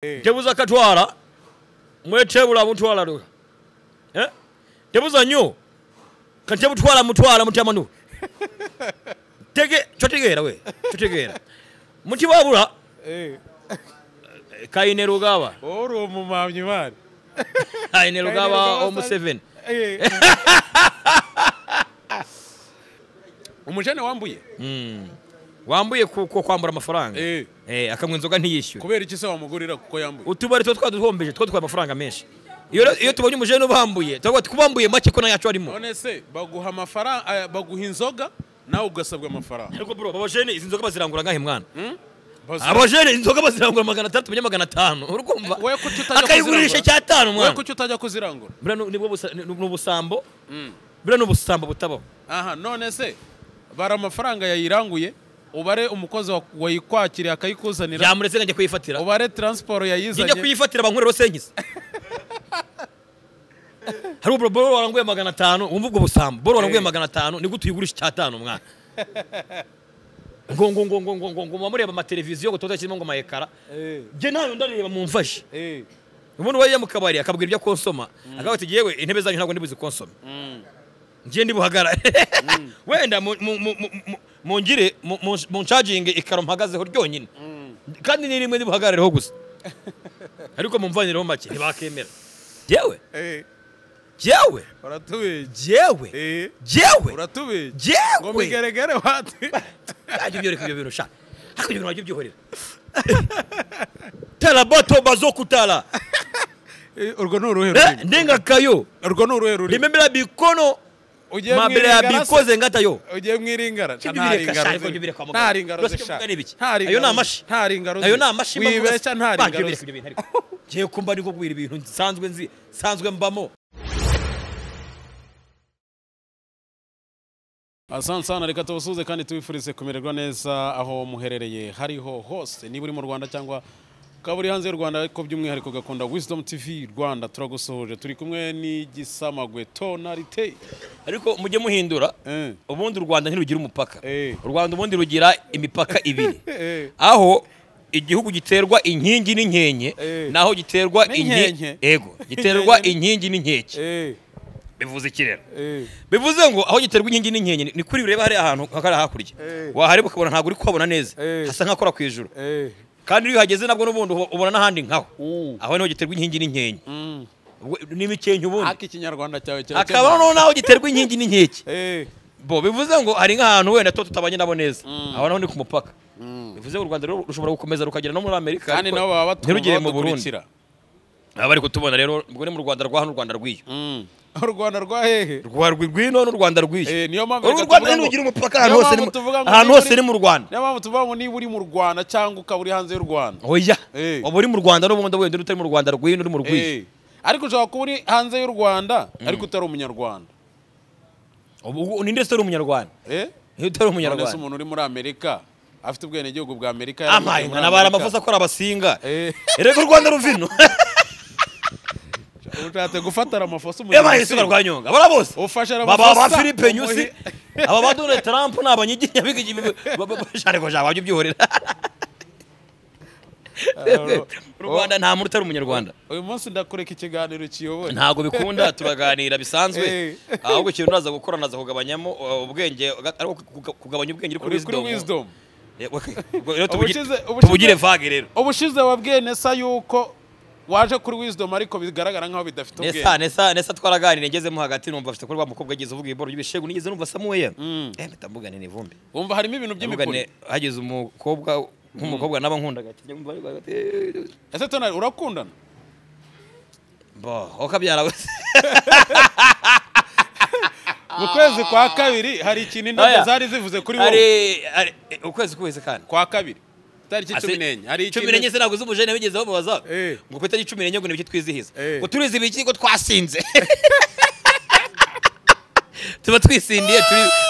Tebuza katwala mwetebula mutwala do. Eh? Tebuza nyo. Katebutwala mutwala mutamanu. Tege chotegera we. Chotegera. Mutibabula eh Kaine Rugaba. Oro mumamyi man. Kaine Rugaba o Museveni. Eh. Umujene wambuye? Wambuye kuko kwambura amafaranga. Eh akamwe inzoga ntiyishyure. Kubera iki se wamugurira kuko yambuye? Utubari two twaduhombeje two twa amafaranga menshi. Iyo tubonye umujene ubambuye, tuvuga tukubambuye make ko nayacu arimo. None se baguha amafaranga baguha inzoga nawe ugasabwa amafaranga. Ariko bro babajene izi nzoga bazirangura ngahe mwana? Abajene inzoga bazirangura 300 menye 500 urukumva. Wewe kuki utajya akayigurisha cyatanu mwana. Wewe kuki utajya kuzirangura? Bra nibwo n'ubusambo. Bra n'ubusambo butabaho. Aha none se bara amafaranga yayiranguye ubare umukozi wayikwakiriye akayikuzanira yamuretse njye kuyifatira ubare transport yayizanye njye kuyifatira bankurero senkiza hari ubwo boro waranguye 500 wumva ubwo busambo boro waranguye 500 ni gute uyigurisha cyatanu mwana ngo ngo ngo ngo ngo ngo mamureba ama televiziyo ngo todakirimo ngo mayekara je nayo ndareba mumfashe umuntu waje mu kabari akabwira ibyo konsoma akavuga ati yewe intebe zanyu ntabwo ndibuzi konsoma ngiye ndibuhagara wenda mungire muncharging ikaro mpagazeho ryonyine kandi ni rimwe ndibuhagarareho gusa ariko mumvanireho make ntibakemera jewe jewe uratubeye jewe jewe uratubeye jewe ngo migeregere wati ajye byoreka ibyo bintu sha hako ibyo bintu byihorera tala bato bazokutala urwo nuruhe rurimi ndenga kayo urwo nuruhe rurimi rimembera bikono mabere yabikoze ngata yo ugiye mwiringara ayo namashi ayo namashi wibeshya ntaringara ngiye kumba niko kubwira ibintu nsanzwe nzi sanzwe mbamo. Asante sana, reka tubasuze kandi tubifurize kumererwa neza aho muherereye hariho hose niba uri mu Rwanda cyangwa kaburi hanze y'u Rwanda ariko by'umwihariko gakunda Wisdom TV Rwanda turagusohoje turi kumwe n'igisamagwe Tonalite. Ariko mujye muhindura ubundi u Rwanda ntirugira umupaka. U Rwanda ubundi rugira imipaka ibiri aho igihugu giterwa inkingi n'inkenke naho giterwa inkingi ego giterwa inkingi n'inkeke. Bivuze iki rero? Bivuze ngo aho giterwa inkingi n'inkenke ni kuri ureba hari ahantu hakari hakurya wahareba ukabona ntabwo uri kuhabona neza hasa nk'akora ku ijuru kandi iyo uhageze nabwo n'ubundi ubona n'ahandi nkaho aho niho giterwa inkingi n'inkenke n'imikenke ubundi aka ikinyarwanda cyawe cyawe akaba noneho naho giterwa inkingi n'inkeke bo bivuze ngo hari nk'ahantu wenda to tutabanye nabo neza aho naho ni ku mupaka. Bivuze ngo u Rwanda rushobora gukomeza rukagera no muri Amerika kandi nabo baba baturugire mu Burundi aba bari kutubona rero ubwo ni mu Rwanda rwa hano u Rwanda rw'iyo u Rwanda rwa hehe rwa rwino n'u Rwanda rw'iyo niyo mpamvu u Rwanda ntirugira umupaka ahantu hose ahantu hose ni mu Rwanda niyo mpamvu tuvuga ngo niba uri mu Rwanda cyangwa ukaba uri hanze y'u Rwanda oya uba uri mu Rwanda n'ubundi wenda utari mu Rwanda rw'ino uri mu rw'iyo ariko ushobora kuba uri hanze y'u Rwanda ariko utari umunyarwanda ubu ninde se uri umunyarwanda utari umunyarwanda none se umuntu uri muri Amerika afite ubwenegihugu bwa Amerika yaramuye nabara amafosa akora abasinga erega u Rwanda ruvino ushatse gufatara amafosa umunyarwanda isuka rwanyonga bara bose ufasha baba ba Philippe Nyusi aba ba Donald Trump n'abanyiginya bigije bashare ko jabyo byihorera u Rwanda nta muntu utari umunyarwanda. Uyu munsi ndakureka ikiganiro kiyoboye ntago bikunda turaganira bisanzwe ahubwo ikintu naza gukora naza kugabanyamo ubwenge ariko kugabanya ubwenge kuri wisdom tubugire vague rero ubushize wabwiye Nesa yuko waje kuri Wisdom ariko bigaragara nkaho bidafite ubwenge. Nesa twaraganire ngezemo hagati numva afite kuri wa mukobwa ageze uvuga iboro y'ibishego nigeze numva Samuel mpita mbugane ni vumbi wumva harimo ibintu by'imipuri hageze umukobwa nk'umukobwa naba nkundaga ese Tonali urakundana bo okabyara wese mu kwezi kwa kabiri hari ikintu indabyo zari zivuze kuri wowe hari ukwezi kwezi kandi kwa kabiri tariki 14 hari 14 se naguze umujene bigeze bamubaza ngo ku tariki 14 ngo nibiki twizihiza ngo turizi ibiki ngo twasinze tuba twisindiye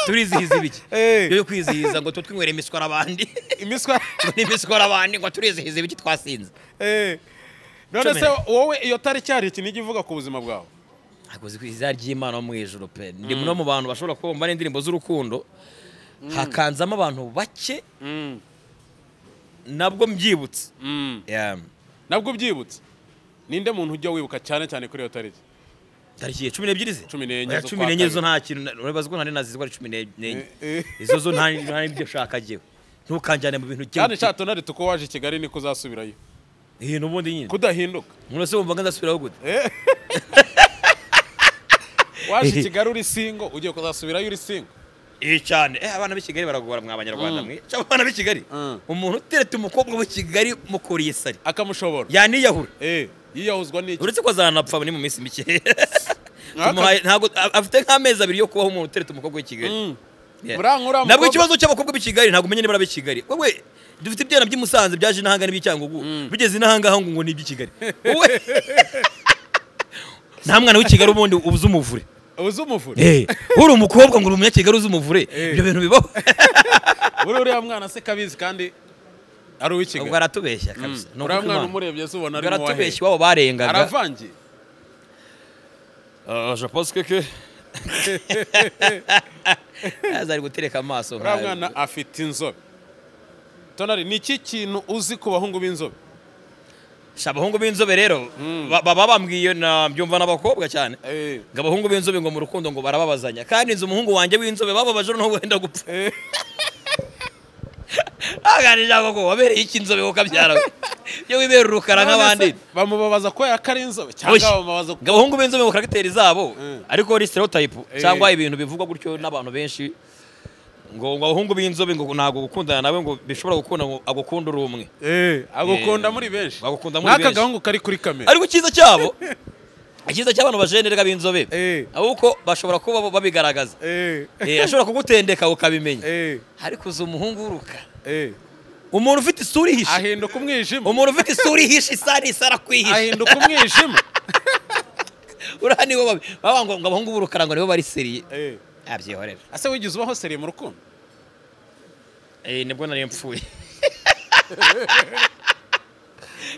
turizihiza ibiki yo kwizihiza ngo twinywere imiswara abandi imiswara n'imiswara abandi ngo turizihiza ibiki twasinze none se wowe iyo tariki hari ikintu igivuga ku buzima bwawe akoze kwizihiza ry'Imana mu ijuru pe ndi muno mu bantu bashobora kumva n'indirimbo z'urukundo hakanzamo abantu bake nabwo mbyibutse. Nabwo byibutse. Ninde muntu ujya wibuka cyane cyane kuri iyo tariki? Tariki 12 ze? 14 zo. 14 zo nta kintu urabaza ko ntari nazizi ko ari 14. Izo zo nta ibyo shaka jewe. Ntukanjyane mu bintu cyane. Cyane cya Tonari tuko waje i Kigali niko uzasubirayo. N'ubundi nyine. Kudahinduka. Umuntu se wumva ngazasubiraho gute? Waje i Kigali uri single ugiye kuzasubirayo uri single. Cyane. Abana b'i Kigali baragora mwa abanyarwanda mwe. Cyangwa abana b'i Kigali. Umuntu utereta umukobwa w'i Kigali mukuriye sari. Akamushobora. Yaniyahura. Yiyahuzwa n'iki? Uretse ko azanapfa ni mu minsi mike. Ntabwo afite nk'amezi abiri yo kubaho umuntu utereta umukobwa w'i Kigali. Nabwo ikibazo cy'abakobwa b'i Kigali ntabwo umenye niba ari ab'i Kigali. Wowe dufite ibyana by'i Musanze byaje n'ahanga n'ibicyangugu. Bigeze n'ahanga ngo ni iby'i Kigali. Wowe nta mwana w'i Kigali ubundi ubuze umuvure. Uzi umuvure? Uri umukobwa ngo uri umunyakigali uzi umuvure. Ibyo bintu bibaho. Uriya mwana se kabizi kandi ari uw'i Kigali. Ubwo aratubeshya kabisa. Uriya mwana umurebye se ubona ari muwahe. Aratubeshya iwabo barengaga. Aravangiye. Je pense que azari gutereka amaso. Uriya mwana afite inzobe. Tonari, ni iki kintu uzi ku bahungu b'inzobe? Abahungu b'inzobe rero baba bambwiye na mbyumva n'abakobwa cyane ngo abahungu b'inzobe ngo mu rukundo ngo barababazanya kandi inzu umuhungu wanjye w'inzobe bababaje no wenda gupfa. Aganije ko wabereye iki inzobe ukabyara yo wibera urukara nk'abandi bamubabaza ko yakari inzobe cyangwa bamubabaza ngo abahungu b'inzobe mu karagiteri zabo ariko ari stereotype cyangwa ibintu bivugwa gutyo n'abantu benshi ngo abahungu b'inzobe ngo ntago gukundana nawe ngo bishobora gukunda ngo agukunda uri umwe. Agukunda muri benshi. Agukunda muri benshi. N'aka gahungu kari kuri kamera. Ariko icyiza cyabo icyiza cy'abantu bajenerega b'inzobe ahubwo bashobora kuba babigaragaza. Ashobora kugutendeka ukabimenya. Ariko uzi umuhungu uruka. Umuntu ufite isura ihishe. Ahinduka umwijima. Umuntu ufite isura ihishe isari isara kwihisha. Ahinduka umwijima. Urani bo baba ngo abahungu b'urukara ngo nibo bari seriye. Abyihorera. Ase wigize ubaho seriye mu rukundo? Nibwo nari mpfuye.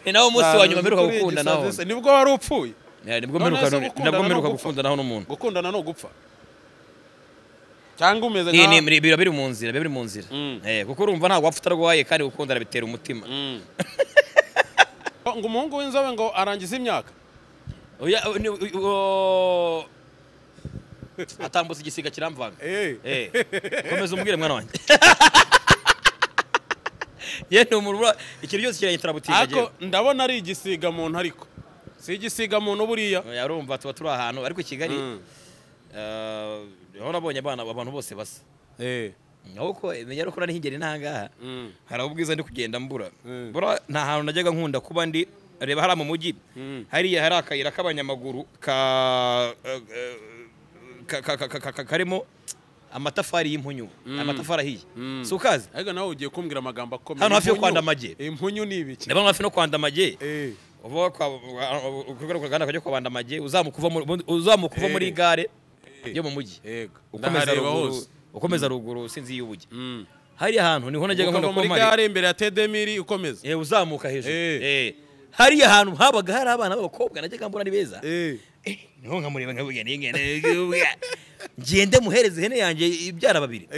Ni nawo munsi wa nyuma mperuka gukunda naho. Nibwo wari upfuye? Nibwo mperuka gukunda naho n'umuntu. Gukundana no gupfa. Cyangwa umeze nka biba biri mu nzira, biba biri mu nzira. Kuko urumva ntabwo wapfa utarwaye kandi gukundana bitera umutima. Ngo umuhungu w'inzobe ngo arangiza imyaka. Oya atambutse igisiga kiramvanga. Komeza umbwire mwana wanjye. Yene umurura ikintu cyose kiranyitara butinga. Ariko ndabona ari igisiga muntu ariko. Si igisiga muntu buriya. Yarumva tuba turi ahantu ariko Kigali. Aho nabonye abana abantu bose basa. Nuko menya ko nari hingeri ntangaha. Hari ubwiza ndi kugenda mbura. Bura nta hantu najyaga nkunda kuba ndi reba hari mu mujyi. Hariya hari akayira k'abanyamaguru ka karimo amatafari y'impunyu, amatafari ahiye. Si ukazi? Ariko nawe ugiye kumbwira amagambo akomeye. Hano hafi yo kwanda amage. Impunyu ni ibiki? Ndabona hafi no kwanda amage. Uva kwa kugana kajya kwanda amage uzamuka uva muri gare yo mu mujyi. Ukomeza ruguru sinzi y'ubugi. Hari ahantu niho najyaga nkunda kuba muri gare imbere ya Tedemiri ukomeza. Uzamuka hejuru. Hari ahantu habaga hari abana b'abakobwa najyaga mbona ari beza. Niho nkamureba nkavuga ningene ngende muhereze ihene yanjye ibyara babiri.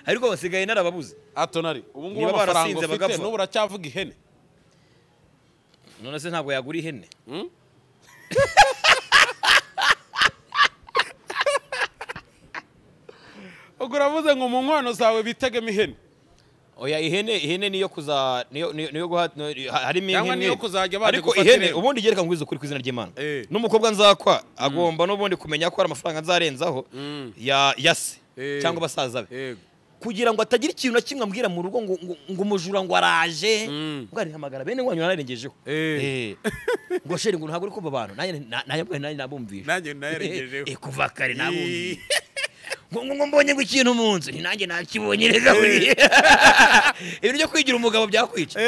Ariko basigaye narababuze. Atonari ubu ngubu amafaranga ufite n'ubu uracyavuga ihene. None se ntabwo yagura ihene? Ubwo uravuze ngo mu nkwano zawe bitegemo ihene. Oya ihene niyo kuza niyo guha harimo ihene niyo kuzajya baje gufata. Ariko ihene ubundi gereka ngwize ukuri kwizina ry'Imana. N'umukobwa nzakwa agomba n'ubundi kumenya ko ari amafaranga nzarenzaho ya se cyangwa basaza be. Kugira ngo atagira ikintu na kimwe ambwira mu rugo ngo umujura ngo araje ngo arihamagara bene wanyu nararengejeho. Ngo sheri ngo ntabwo uri kumva abantu nanjye nabumvishe. Nanjye narengejeho. Kuva kare nabumvishe. Ngo mbonye ngo ikintu mu nzu nanjye nakibonye rega buriya. Ibintu byo kwigira umugabo byakwica.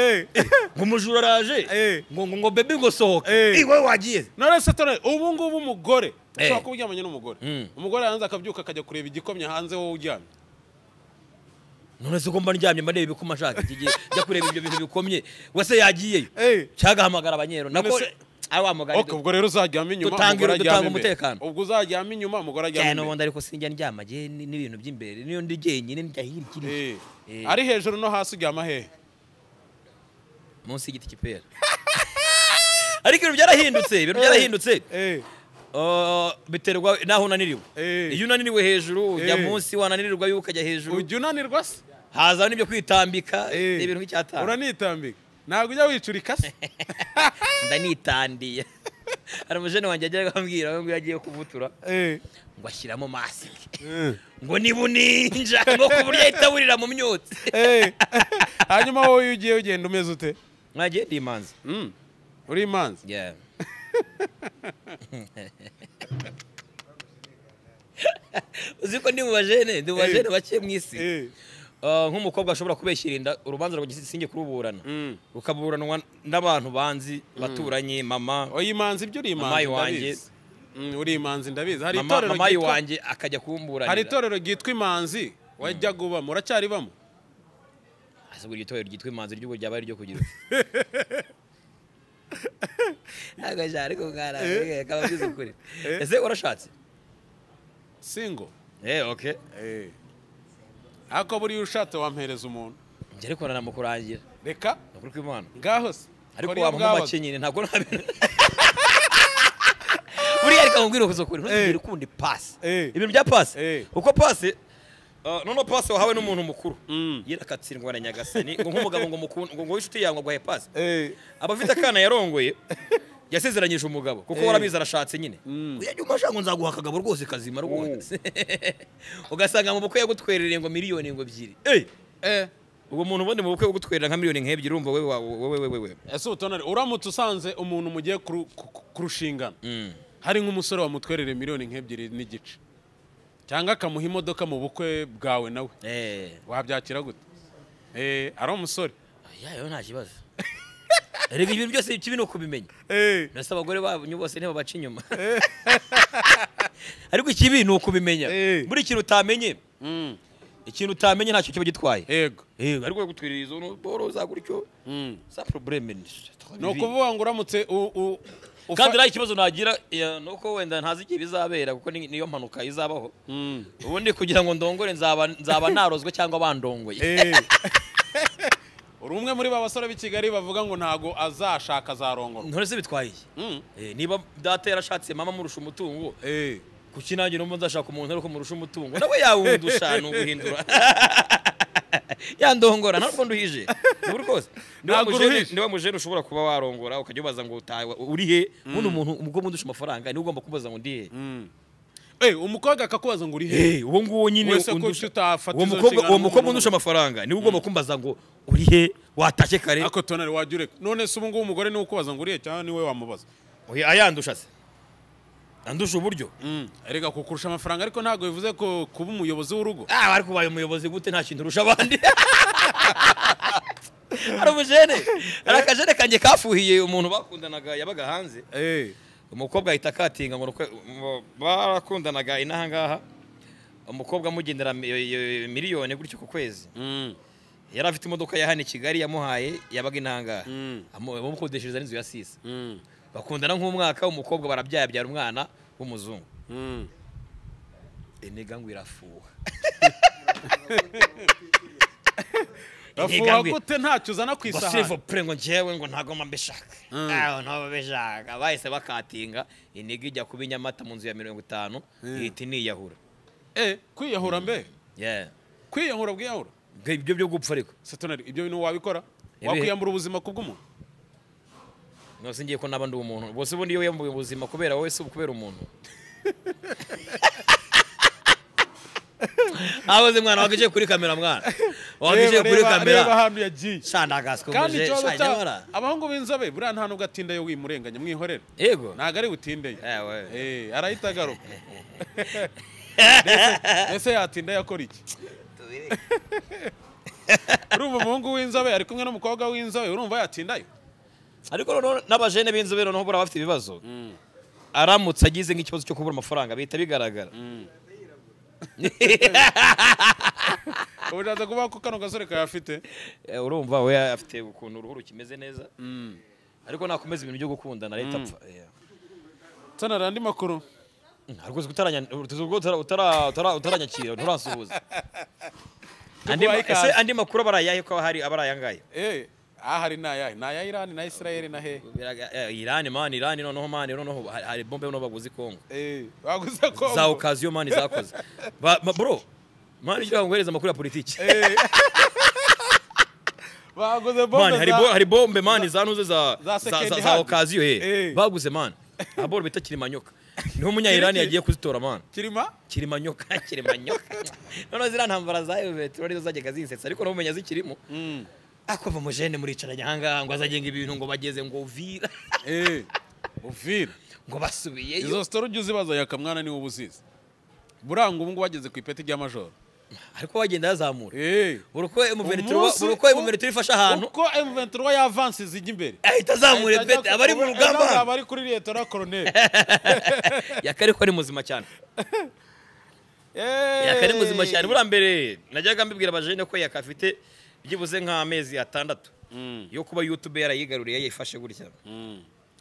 Ngo umujura araje ngo ngo baby ngo sohoka. Wowe wagiye. None se tore ubu ngubu umugore ushobora kuba uryamanye n'umugore. Umugore hanze akabyuka akajya kureba igikomye hanze wowe uryamye. None se ugomba ndyamye mba ndeba ibikoma ashaka igihe njya kureba ibyo bintu bikomye wese yagiyeyo cyagahamagara abanyero nako awamugari. Ubwo rero uzaryama inyuma umugore aryama umutekano. Ubwo uzaryama inyuma umugore aryama imbere. Cyane ubundi ariko sinjya ndyama je n'ibintu by'imbere niyo ndi jyenyine njya hirya. Ari hejuru no hasi uryama hehe? Munsi y'igiti cy'ipera. Ariko ibintu byarahindutse, ibintu byarahindutse. Biterwa naho unaniriwe. Iyo unaniriwe hejuru ujya munsi, wananirirwa yuko ukajya hejuru. Ujya unanirwa se? Haza n'ibyo kwitambika, ibintu nk'icyatanu. Uranitambika? Ntabwo ujya wicurika se? Ndanitandiye. Hari umujene wanjye ajya ambwira ngo yagiye kuvutura ngo ashyiramo masike ngo ni buninja ngo ku buryo ahita aburira mu myotsi. Hanyuma wowe iyo ugiye ugenda umeze ute? Mwagiye ndi imanzi. Uri imanzi? Yeah. Uzi ko ndi mu bajene, ndi mu bajene bake mu isi. Nk'umukobwa ashobora kubeshyira inda urubanza rwa gisinge kuruburana rukaburanwa n'abantu banzi baturanye mama. Oya imanzi ibyo uri imanzi ndabizi. Uri imanzi ndabizi. Hari itorero mama wanjye akajya kumburanira. Hari itorero ryitwa Imanzi wajya gubamo, uracyaribamo? Ase buri itorero ryitwa Imanzi ry'ubu ryabaye ryo kugira. Ntabwo jari ko ngara kaba bize ukuri. Ese urashatse? Single. Okay. Ako buri ushatse wampereza umuntu. Njye ariko nanamukurangira. Reka nukuri kw'Imana. Ngaho se. Ariko wamuha make nyine ntabwo nabintu. Buriya ariko amubwira ukuzokuri ntuzigere ukundi pass. Ibintu bya pass. Uko pass nono pass wahawe n'umuntu mukuru. Yirakatsindwa na Nyagasani ngo nk'umugabo ngo mukunda ngo inshuti yawe ngo aguhe pass. Abafite akana yarongoye yasezeranyije umugabo kuko warabizi arashatse nyine. Uyajya umashaka ngo nzaguha akagabo rwose kazima rwose. Ugasanga mu bukwe yagutwerereye ngo miliyoni ngo 2. Uwo muntu ubundi mu bukwe yagutwerera nka miliyoni nk'ebyiri urumva wewe wewe. Ese utonare uramutse usanze umuntu mugiye kurushingana. Hari nk'umusore wamutwerereye miliyoni nk'ebyiri n'igice. Cyangwa akamuha imodoka mu bukwe bwawe nawe. Wabyakira gute? Ari umusore. Yayo nta kibazo. Erega ibintu byose kibi no kubimenya. Nase abagore banyu bose ntibabaca inyuma. Ariko ikibi ni ukubimenya. Buri kintu utamenye. Ikintu utamenye ntacyo kiba gitwaye. Yego. Ariko gutwirira izo boro zaguricyo. Sa problème. No kuvuga ngo uramutse kandi nta ikibazo nagira nuko wenda ntazi igihe bizabera kuko niyo mpanuka izabaho. Ubundi kugira ngo ndongore nzaba narozwe cyangwa bandongoye. Uri umwe muri ba basore b'i Kigali bavuga ngo ntago azashaka azarongora. Ntore se bitwaye iki? Niba data yarashatse mama murusha umutungo. Kuki nanjye numva nzashaka umuntu ariko murusha umutungo nawe yawundusha nuguhindura. Yandongora ntabwo nduhije. Nubwo rwose. Niba mujene ushobora kuba warongora ukajya ubaza ngo uri he? Ubundi umuntu ubwo mundusha amafaranga ni ugomba kubaza ngo ndi he? Umukobwa akakubaza ngo uri he? Uwo nguwo nyine uwo mukobwa undusha amafaranga ni ugomba kumbaza ngo uri he watashye kare. Ako tonare wajya ureka. None se ubu ngubu umugore ni ukubaza ngo uri he cyangwa ni we wamubaza? Oya ayandusha se. Andusha uburyo. Erega kukurusha amafaranga ariko ntago bivuze ko kuba umuyobozi w'urugo. Ariko ubaye umuyobozi gute nta kintu urusha abandi. Ari umujene. Ari akajene kanjye kafuhiye umuntu bakundanaga yabaga hanze. Umukobwa ahita akatinga ngo barakundanaga inaha ngaha. Umukobwa amugendera miliyoni gutyo ku kwezi. Yari afite imodoka ya hano i Kigali yamuhaye yabaga inaha ngaha. Amukodeshereza n'inzu ya sisa. Bakundana nk'umwaka umukobwa barabyabyara umwana w'umuzungu. Iniga ngo irafuha. Rafuha gute ntacyo uzana ku isahani? S'il vous plaît ngo njyewe ngo ntago mbishaka. Ntago mbishaka. Bahise bakatinga iniga ijya kuba inyamata mu nzu ya 50 ihita iniyahura. Kwiyahura mbe? Yeah. Kwiyahura bwiyahura? Ibyo byo gupfa ariko. Satonari ibyo bintu wabikora? Wakwiyambura ubuzima kubw'umuntu? Nose ngiye ko naba ndi umuntu. Bose ubundi iyo yambuye ubuzima kubera wowe se kubera umuntu. Abaze mwana wagije kuri kamera mwana. Wagije kuri kamera. Reba ahantu yagiye. Shandagasko muje. Kandi abahungu b'inzobe buriya nta nubwo atindayo wimurenganya mwihorera. Yego. Ntago ari butindeyo. Arahita agaruka. Ese yatinda yakora iki? Urumva umuhungu w'inzobe ari kumwe n'umukobwa w'inzobe urumva yatindayo. Ariko noneho n'abajene b'inzobe noneho bura bafite ibibazo. Aramutse agize nk'ikibazo cyo kubura amafaranga bihita bigaragara. Uraza kuba ko kano gasore kayafite. Urumva we afite ukuntu uruhu rukimeze neza. Ariko nakomeza ibintu byo gukundana leta apfa. Tana randi makuru. Ariko utaranya utaranyakira nturasuhuza. Andi makuru abarayahe ko hari abarayangaye. Ahari naya naya Iran na Israel na he. Iran man, Iran noneho man, noneho hari bombe noneho baguze Kongo. Baguze Kongo. Za occasion man zakoze. Bro, man ugira ngo nguhereze amakuru ya politiki. Baguze bombe. Man hari bombe man zanuze za za occasion he. Baguze man. Aboro bita Kirimanyoka. Niho umunya Iran yagiye kuzitora man. Kirimanyoka, Kirimanyoka. Noneho zira ntambara za Petro nizo zajyaga zinsetsa ariko no mumenya zikirimo. Akova mujene muricaranye hanga ngo azagenga ibintu ngo bageze ngo Uvira. Uvira. Ngo basubiyeyo. Izo story ujye uzibaza yakamwana ni ubusizi. Buranga ubu ngo bageze ku ipeti rya major. Ariko bagenda yazamura. Uruko M23 ifasha ahantu. Uko M23 ya avance zijya imbere. Ahita azamura ipeti abari mu rugamba. Abari kuri lieutenant colonel. Yakari ko ari muzima cyane. Yakari muzima cyane. Bura mbere najyaga mbibwira abajene ko yakafite byibuze nka amezi 6 yo kuba YouTube yarayigaruriye yayifashe gutya.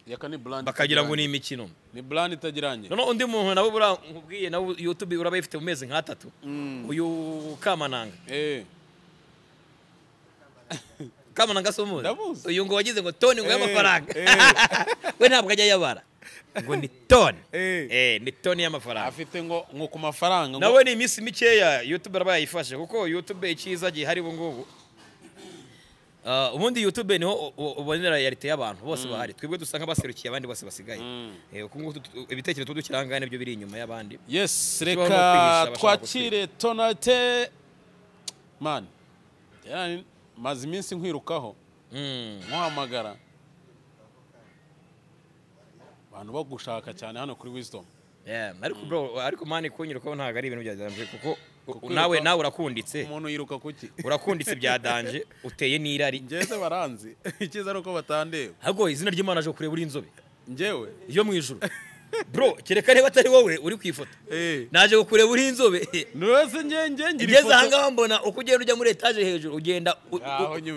Yaka ni brand bakagira ngo ni imikino. Ni brand itagiranye. None undi muntu nabo bura nkubwiye nawe YouTube uraba ifite mu mezi nka 3. Uyu Kamananga. Kamananga so muzi. Uyu ngo wagize ngo toni ngo y'amafaranga. We ntabwo ajya yabara. Ngo ni toni. Ni toni y'amafaranga. Afite ngo ku mafaranga. Nawe ni iminsi mikeya YouTube araba yayifashe kuko YouTube icyiza gihari ubu ngubu. Ubundi YouTube niho ubonera reality y'abantu bose bahari. Twebwe dusa nk'abaserukiye abandi bose basigaye. Ibitekerezo tudukirangane byo biri inyuma y'abandi. Yes, reka twakire Tonalite man. Yani maze iminsi nkwirukaho. Nkuhamagara. Abantu bagushaka cyane hano kuri Wisdom. Yeah, ariko bro, ariko man kunyirukaho ntago ari ibintu bya danger kuko nawe urakunditse. Umuntu yiruka kuki? Urakunditse bya danger, uteye n'irari. Ngeze baranzi. Ikiza nuko batandeba. Ahubwo izina ry'Imana aje kureba uri inzobe. Ngewe iyo mu ijuru. Bro, kereka niba atari wowe uri kwifoto. Naje kukureba uri inzobe. Nurese nge ngira ifoto. Ngeze ahangaha mbona uko ugenda ujya muri etage hejuru ugenda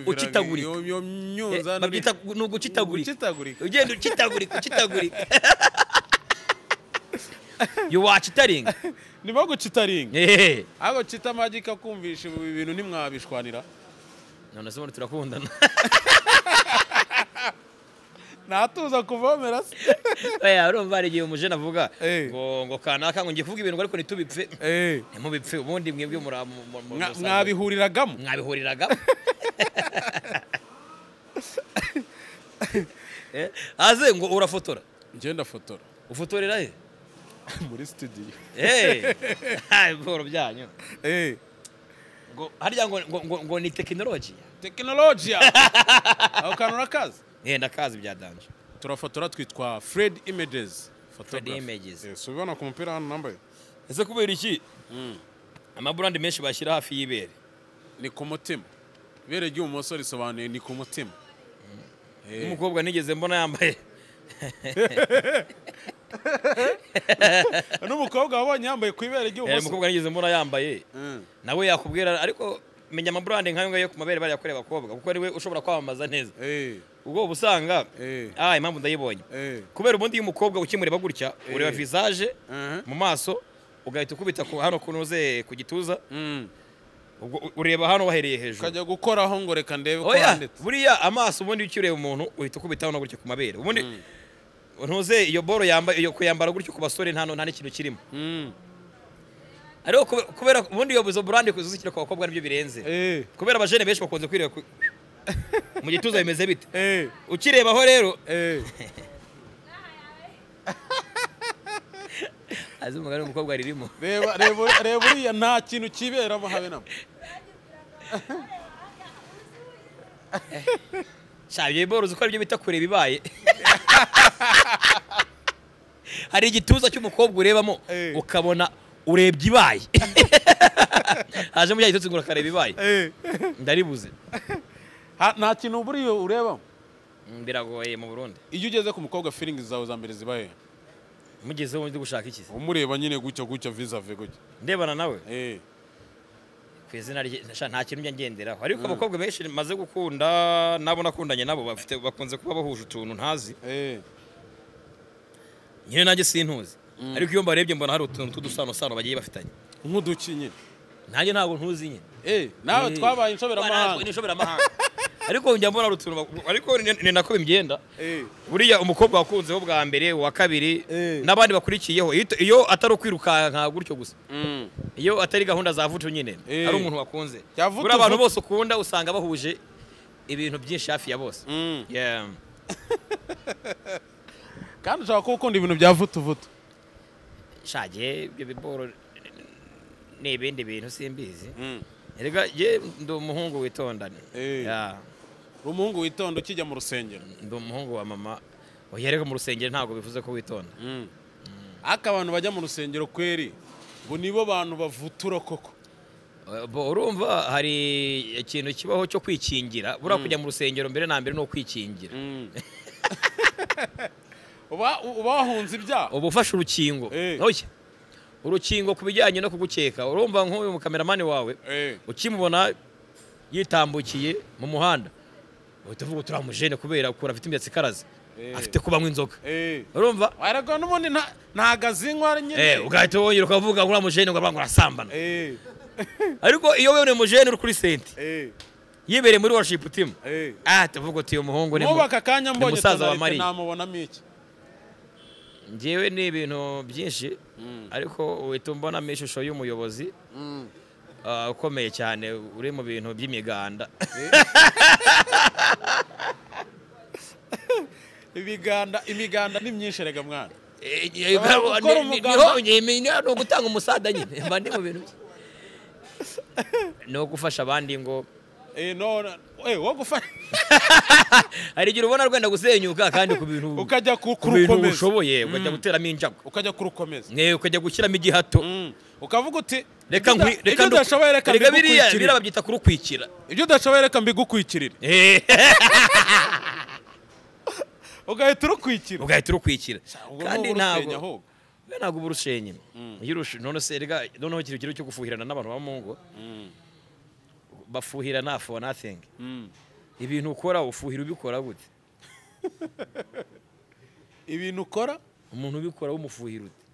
ucitagurika. Yo myunza babyita nugucitagurika. Ugenda ucitagurika ucitagurika. You watch itaring. Niba gucitaringa. Ago cita magic akumvisha ibi bintu ntimwabishwanira. None se turakundana. Natuza kuvomera se. Oya urumva ari gihe umujene avuga ngo kanaka ngo ngiye kuvuga ibintu ariko nitubipfe. Ntimubipfe ubundi mwebwe mwabihuriragamo. Mwabihuriragamo. Aze ngo urafotora. Nje ndafotora. Ufotorera he? Muri studio. Hai boro byanyu. Ngo harya ngo ni technology. Technology. Aho kanura kazi. Ndakazi bya danger. Turafotora twitwa Fred Images. Fred Images. So ubona ku mupira hano nambaye. Ese kubera iki? Ama brand menshi bashyira hafi y'ibere. Ni ku mutima. Ibere ry'ubumoso risobanuye ni ku mutima. Umukobwa nigeze mbona yambaye. N'umukobwa wabonye yambaye ku ibere ry'ubumoso. Umukobwa nigeze mbona yambaye. Nawe yakubwira ariko menya ama brand nkayo ngayo ku mabere bari yakoreye abakobwa kuko ari we ushobora kwamamaza neza. Ubwo ubusanga impamvu ndayibonye. Kubera ubundi iyo umukobwa ukimureba gutya ureba visage mu maso ugahita ukubita hano kunoze ku gituza. Ubwo ureba hano wahereye hejuru. Ukajya gukoraho ngo reka ndebe ko handitse. Buriya amaso ubundi ukireba umuntu uhita ukubita hano gutya ku mabere. Ubundi ntuze iyo boro yambaye iyo kuyambara gutyo ku basore nta n'ikintu kirimo. Ariko kubera ubundi iyo buzo brand kuzuzikira ku bakobwa nibyo birenze. Kubera abajene benshi bakunze kwireba mu gituza bimeze bite. Ukirebaho rero azi umugani umukobwa ririmo. Reba reba uriya nta kintu kiberamo habe namo. Shabye boro uzi ko aribyo bita kureba ibaye. Hari igituza cy'umukobwa urebamo ukabona urebye ibaye. Haje mu gitutsi ngo akareba ibaye. Ndaribuze. Nta kintu buriyo urebamo. Biragoye mu Burundi. Iyo ugeze ku mukobwa feelings zawe za mbere zibaye. Mugezeho ndi gushaka iki? Umureba nyine gutya gutya vis-a-vis gutya. Ndebana nawe? Ku izina rye nta kintu njya ngenderaho. Ariko abakobwa benshi maze gukunda nabo nakundanye nabo bafite bakunze kuba bahuje utuntu ntazi. Nyine nanjye sintuzi. Ariko iyo mbarebye mbona hari utuntu tw'udusano sano bagiye bafitanye. Nk'uduki nyine. Nanjye ntabwo ntuzi nyine. Nawe twabaye inshoberamahanga. Inshoberamahanga. Ariko njya mbona rutuntu, ariko ni nako bimgenda. Buriya umukobwa wakunzeho bwa mbere, wa kabiri n'abandi bakurikiyeho, iyo atari ukwirukanka gutyo gusa, iyo atari gahunda za vutu nyine, ari umuntu wakunze. Buriya abantu bose ukunda usanga bahuje ibintu byinshi hafi ya bose. Kandi ushobora kuba ukunda ibintu bya vutu vutu. Shaje ibyo biboro ni ibindi bintu simbizi. Erega je ndi umuhungu witonda. Umuhungu witonda ukijya mu rusengero. Ndi umuhungu wa mama. Oya mu rusengero ntabwo bivuze ko witonda. Aka abantu bajya mu rusengero kweri ngo nibo bantu bavutura koko. Bo urumva hari ikintu kibaho cyo kwikingira. Bura kujya mu rusengero mbere na mbere no kwikingira. Uba wahunze ibyaha. Uba ufashe urukingo. Oya. Urukingo kubijyanye no kugukeka. Urumva nk'uyu mukameramani wawe ukimubona yitambukiye mu muhanda uhita uvuga uti uramujene kubera ukura afite imyatsi ikaraze, afite kubanywa inzoga. Urumva ariko n'ubundi ntagazinywa nyine. Ugahita wongera ukavuga ngo uramujene ngo arasambana. Ariko iyo wewe mujene uri kuri senti yibereye muri worship team, tuvuga uti uyu muhungu ni musaza wa Mariya, namubonamo iki? Njyewe ni ibintu byinshi, ariko uhita umbonamo ishusho y'umuyobozi ukomeye cyane uri mu bintu by'imiganda. Imiganda ni myinshi rega mwana. Niho gutanga umusada nyine mba ndi mu bintu no gufasha abandi ngo wo gufasha. Hari igihe ubona rwenda gusenyuka kandi ku bintu ukajya kurukomeza ushoboye, ukajya guteramo injago, ukajya kurukomeza, ukajya gushyiramo igihato, ukavuga uti reka reka udashoboye reka mbigukwikirire. Biriya babyita kurukwikira. Ibyo udashoboye reka mbigukwikirire. Ugahita urukwikira. Ugahita urukwikira. Kandi ntabwo uba urushenye. Iyo none se rega noneho ikintu cyo gufuhirana n'abantu ba mu ngo bafuhira na for nothing. Ibintu ukora ufuhira ubikora gute? Ibintu ukora umuntu ubikora umufuhira ute?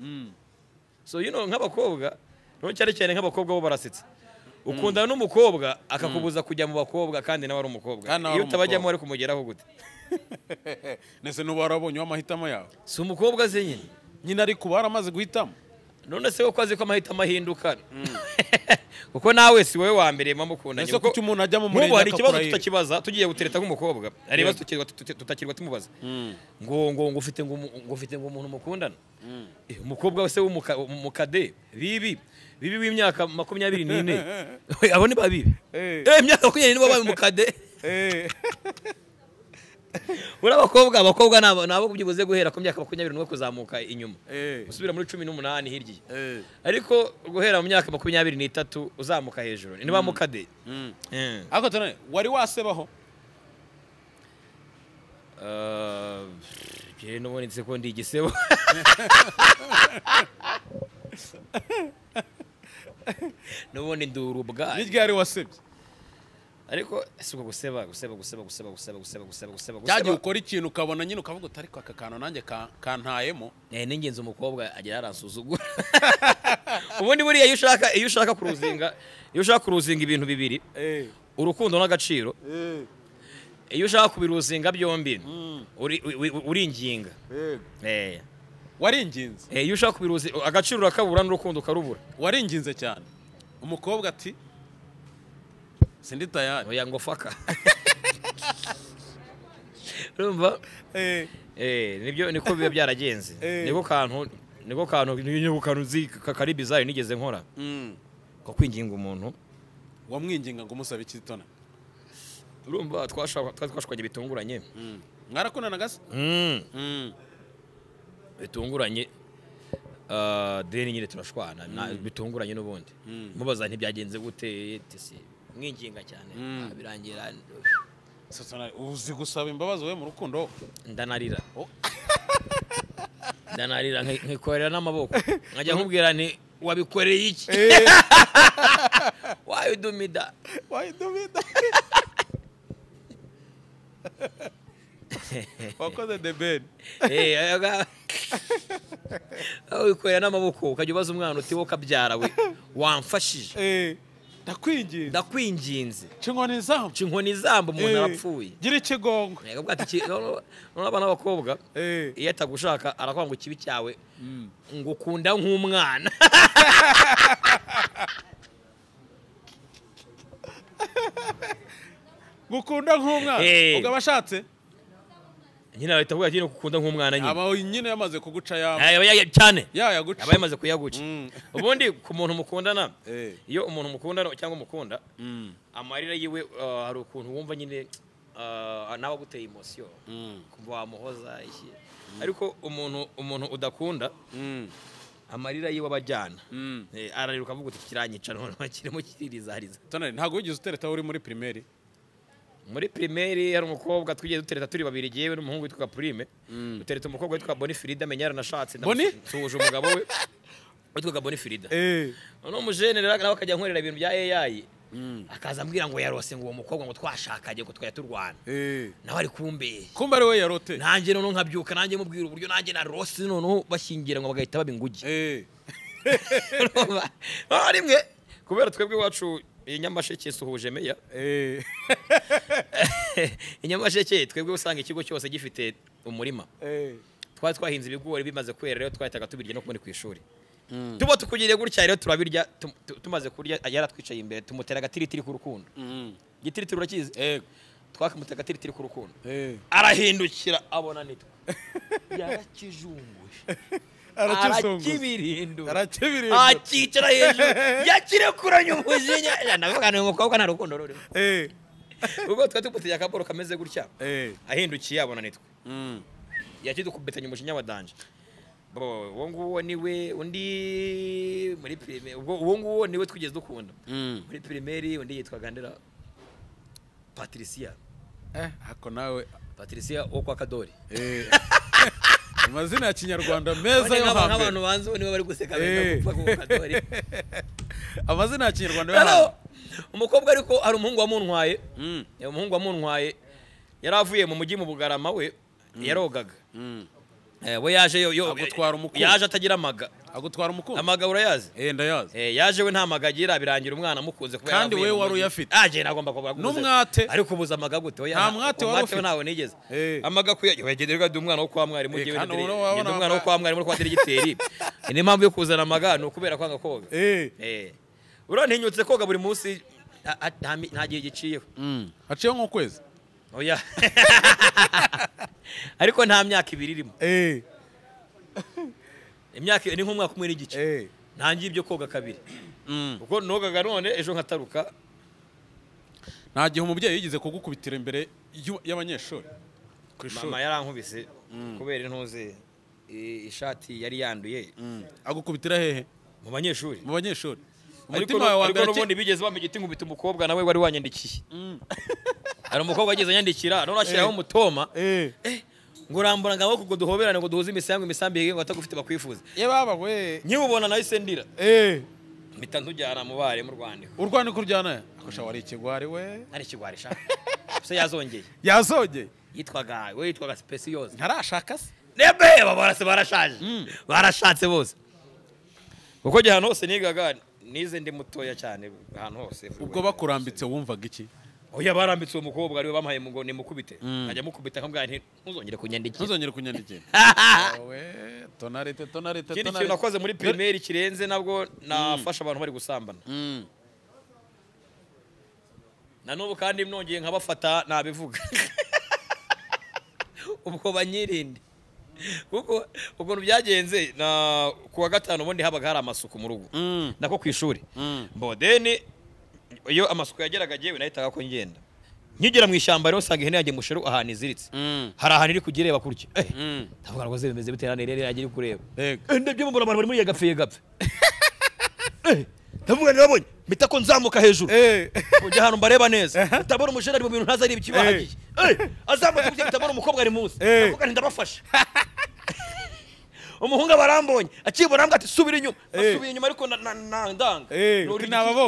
So you know nk'abakobwa, no cyane cyane nk'abakobwa bo barasetsa. Ukundana n'umukobwa akakubuza kujya mu bakobwa kandi nawe ari umukobwa. Iyo utabajyamo ari kumugeraho gute? Nese nuba warabonye amahitamo yawe. Si umukobwa ze nyine. Nyine ariko baramaze guhitamo. None se ko azi ko amahitamo ahinduka? Kuko nawe si wowe wa mbere mamukundanye. Ese kuki umuntu ajya mu murenge akakura? Hari ikibazo tutakibaza tugiye gutereta nk'umukobwa. Hari ibibazo tutakirwa tumubaza. Ngo ngo ngo ufite ngo ufite ngo umuntu mukundana. Umukobwa wese w'umukade bibi bibi w'imyaka 24. Abo ni babibi. Imyaka 24 babaye umukade. Uri abakobwa nabo kubyibuze guhera ku myaka 21 kuzamuka inyuma. Usubira muri 18 hirya. Ariko guhera mu myaka 23 uzamuka hejuru. Ni ba mukade. Ariko tone wari wasebaho? Je n'ubundi nse ko ndi igisebo. N'ubundi ndurubwa. Ni ryari wasebye? Ariko si uko guseba guseba guseba guseba guseba guseba guseba guseba cyagiye ukora ikintu ukabona nyine ukavuga uti ariko aka kantu nanjye kantayemo. N'ingenzi umukobwa agira aransuzugura. Ubundi buriya iyo ushaka kuruzinga ibintu bibiri, urukundo n'agaciro, iyo ushaka kubiruzinga byombi uringinga. Waringinze. Iyo ushaka kubiruzinga agaciro urakabura n'urukundo ukarubura. Waringinze cyane. Umukobwa ati sindi tayari. Oya ngo faka. Urumva? Nibyo niko biba byaragenze. Niko kantu nzi kakari bizarre nigeze nkora. Ko kwinginga umuntu. Wamwinginga ngo umusabe iki tona? Urumva twashwanye bitunguranye. Mwarakundana gase? Bitunguranye. Deni nyine turashwana bitunguranye n'ubundi. Mubaza ntibyagenze gute tisi. Mwinginga cyane birangira. Sasa uzi gusaba imbabazi we mu rukundo? Ndanarira. Ndanarira nkikorera n'amaboko. Nkajya nkubwira nti wabikoreye iki? Why you do me that? Why you do me that? Wakoze the bed. Wikorera n'amaboko ukajya ubaza umwana uti wowe kabyara we wamfashije. Ndakwinginze. Ndakwinginze. Cinkoni zambo. Cinkoni zambo umuntu arapfuye. Gira ikigongo. Yego ati none abana b'abakobwa iyo atagushaka arakwanga ikibi cyawe ngo ukunda nk'umwana. Gukunda nk'umwana ubwo abashatse nyine ahita avuga ati gukunda nk'umwana nyine aba nyine yamaze kuguca ya cyane yaguca aba yamaze kuyaguca. Ubundi ku muntu mukundana iyo umuntu mukundana cyangwa umukunda amarira yiwe hari ukuntu wumva nyine nawe aguteye emotion kumva wamuhoza iki, ariko umuntu udakunda amarira yiwe abajyana arariruka avuga uti kiranyica none kirimo kiririzariza. Ntabwo wigeze utereta uri muri primaire? Muri primaire hari umukobwa twigeze dutereta turi babiri jewe n'umuhungu witwa Prime. Dutereta umukobwa witwa Boni Frida menya yaranashatse ndamusuhuje umugabo we witwa Boni Frida. None umujene rero nawe akajya nkorera ibintu bya AI akaza ambwira ngo yarose ngo uwo mukobwa ngo twashakanye ngo twajya turwana nawe ari kumbeye kumbe ari we yarote nanjye none nkabyuka nanjye mubwira uburyo nanjye narose none bashyingira ngo bagahita baba inguge. Rimwe kubera twebwe iwacu Inyamasheke suhuje meya. Inyamasheke twebwe usanga ikigo cyose gifite umurima. Twari twahinze ibigori bimaze kwera rero twahitaga tubirya no kubone ku ishuri. Tuba tukugiriye gutya rero turabirya tumaze kurya yaratwicaye imbere tumutera agatiritiri ku rukundo. Igitiritiri urakizi? Yego. Twakamutera agatiritiri ku rukundo. Arahindukira abona nitwe. Yarakijunguje. Arakibirindura. Akicara hejuru. Yakirekuranye umujinya. Ndavuga ni umukobwa nta rukundo rurimo. Ubwo twari tumuteye akaboro kameze gutya. Ahindukiye abona nitwe. Yakidukubetanye umujinya wa danje. Uwo nguwo niwe undi muri primaire, ubwo uwo nguwo niwe twigeze dukunda. Muri primaire undi yitwaga Ndera Patricia. Ako nawe Patricia wo kwa Kadori. Amazina ya Kinyarwanda meza yo hambere. Abantu banze niwe bari guseka benda gupfa kwa Kadori. Amazina ya Kinyarwanda yo hambere. Umukobwa ariko hari umuhungu wamuntwaye. Umuhungu wamuntwaye yaravuye mu mujyi mu Bugarama we yarogaga. We yaje yo agutwara umukunzi. Yaje atagira amaga. Agutwara umukunzi. Amaga urayazi? Ndayazi. Yaje we nta maga agira birangira umwana amukunze kubera kandi we wari uyafite. Aje nagomba kuba n'umwate. Ariko ubuza amaga gute? Oya nta mwate wari ufite. Ntawe nigeze. Amaga kuyagenderwa ndi umwana wo kwa mwarimu giwe ndi umwana wo kwa mwarimu kwa diregiteri. Ni impamvu yo kuzana amaga ni ukubera kwanga koga. Urantinyutse koga buri munsi nta gihe giciyeho. Haciyeho nk'ukwezi. Oya. Ariko nta myaka ibiri irimo. Imyaka ni nk'umwaka umwe n'igice. Ntangiye ibyo koga kabiri. Kuko nogaga none ejo nkataruka. Nta gihe umubyeyi yigeze kugukubitira imbere y'abanyeshuri ku ishuri? Mama yarankubise kubera intuze ishati yari yanduye. Agukubitira hehe? Mu banyeshuri. Mu banyeshuri. Umutima wawe wa mbere n'ubundi bigeze bampa igiti nkubita umukobwa nawe wari wanyandikiye. Hari umukobwa wageze anyandikira none ashyiraho umutoma. Ngo urambura ngo amaboko ngo duhoberane ngo duhuze imisambi imisambi ngo atagufite bakwifuza. Ye baba we. Nkiwubona nahise ndira. Mpita ntujyana mu barimu urwandiko. Urwandiko urujyana? Akosha wari ikigwari we. Ari ikigwari sha. Se yazongeye. Yazongeye. Yitwaga we yitwaga Speciose. Ntarashaka se? Nebe babarase barashaje. Barashatse bose. Kuko gihe hano hose nigaga nize ndi mutoya cyane ahantu hose. Ubwo bakurambitse wumvaga iki? Oya barambitse uwo mukobwa ariwe bamuhaye ngo nimukubite. Nkajya mukubita nkambwira nti ntuzongere kunyandikira. Ntuzongere kunyandikira. We tonarite tonarite tonarite. Ikindi kintu nakoze muri primaire kirenze nabwo nafasha abantu bari gusambana. Na n'ubu kandi nongeye nkabafata nabivuga. Ubwo banyirinde. Kuko ukuntu byagenze na kuwa gatanu ubundi habaga hari amasuku mu rugo. Nako ku ishuri. Mbodeni iyo amasuku yageraga jewe nahitaga ko ngenda. Nkigera mu ishyamba rero usanga ihene yanjye musheru ahantu iziritse. Hari ahantu iri kugireba kurya. Ndavuga ngo bimeze biterane rero yagiye kureba. Ndabyo mbona abantu bari muri yagapfe yagapfe. Ndavuga nabonye mpita ko nzamuka hejuru. Ujya ahantu mbareba neza. Utabona umushere ari mu bintu ntazi ari ikibahagiye. Azamutse kujya utabona umukobwa ari munsi. Ndavuga nti ndabafasha. Umuhungu barambonye akibona ambwa ati subira inyuma. Asubiye inyuma ariko ndanga.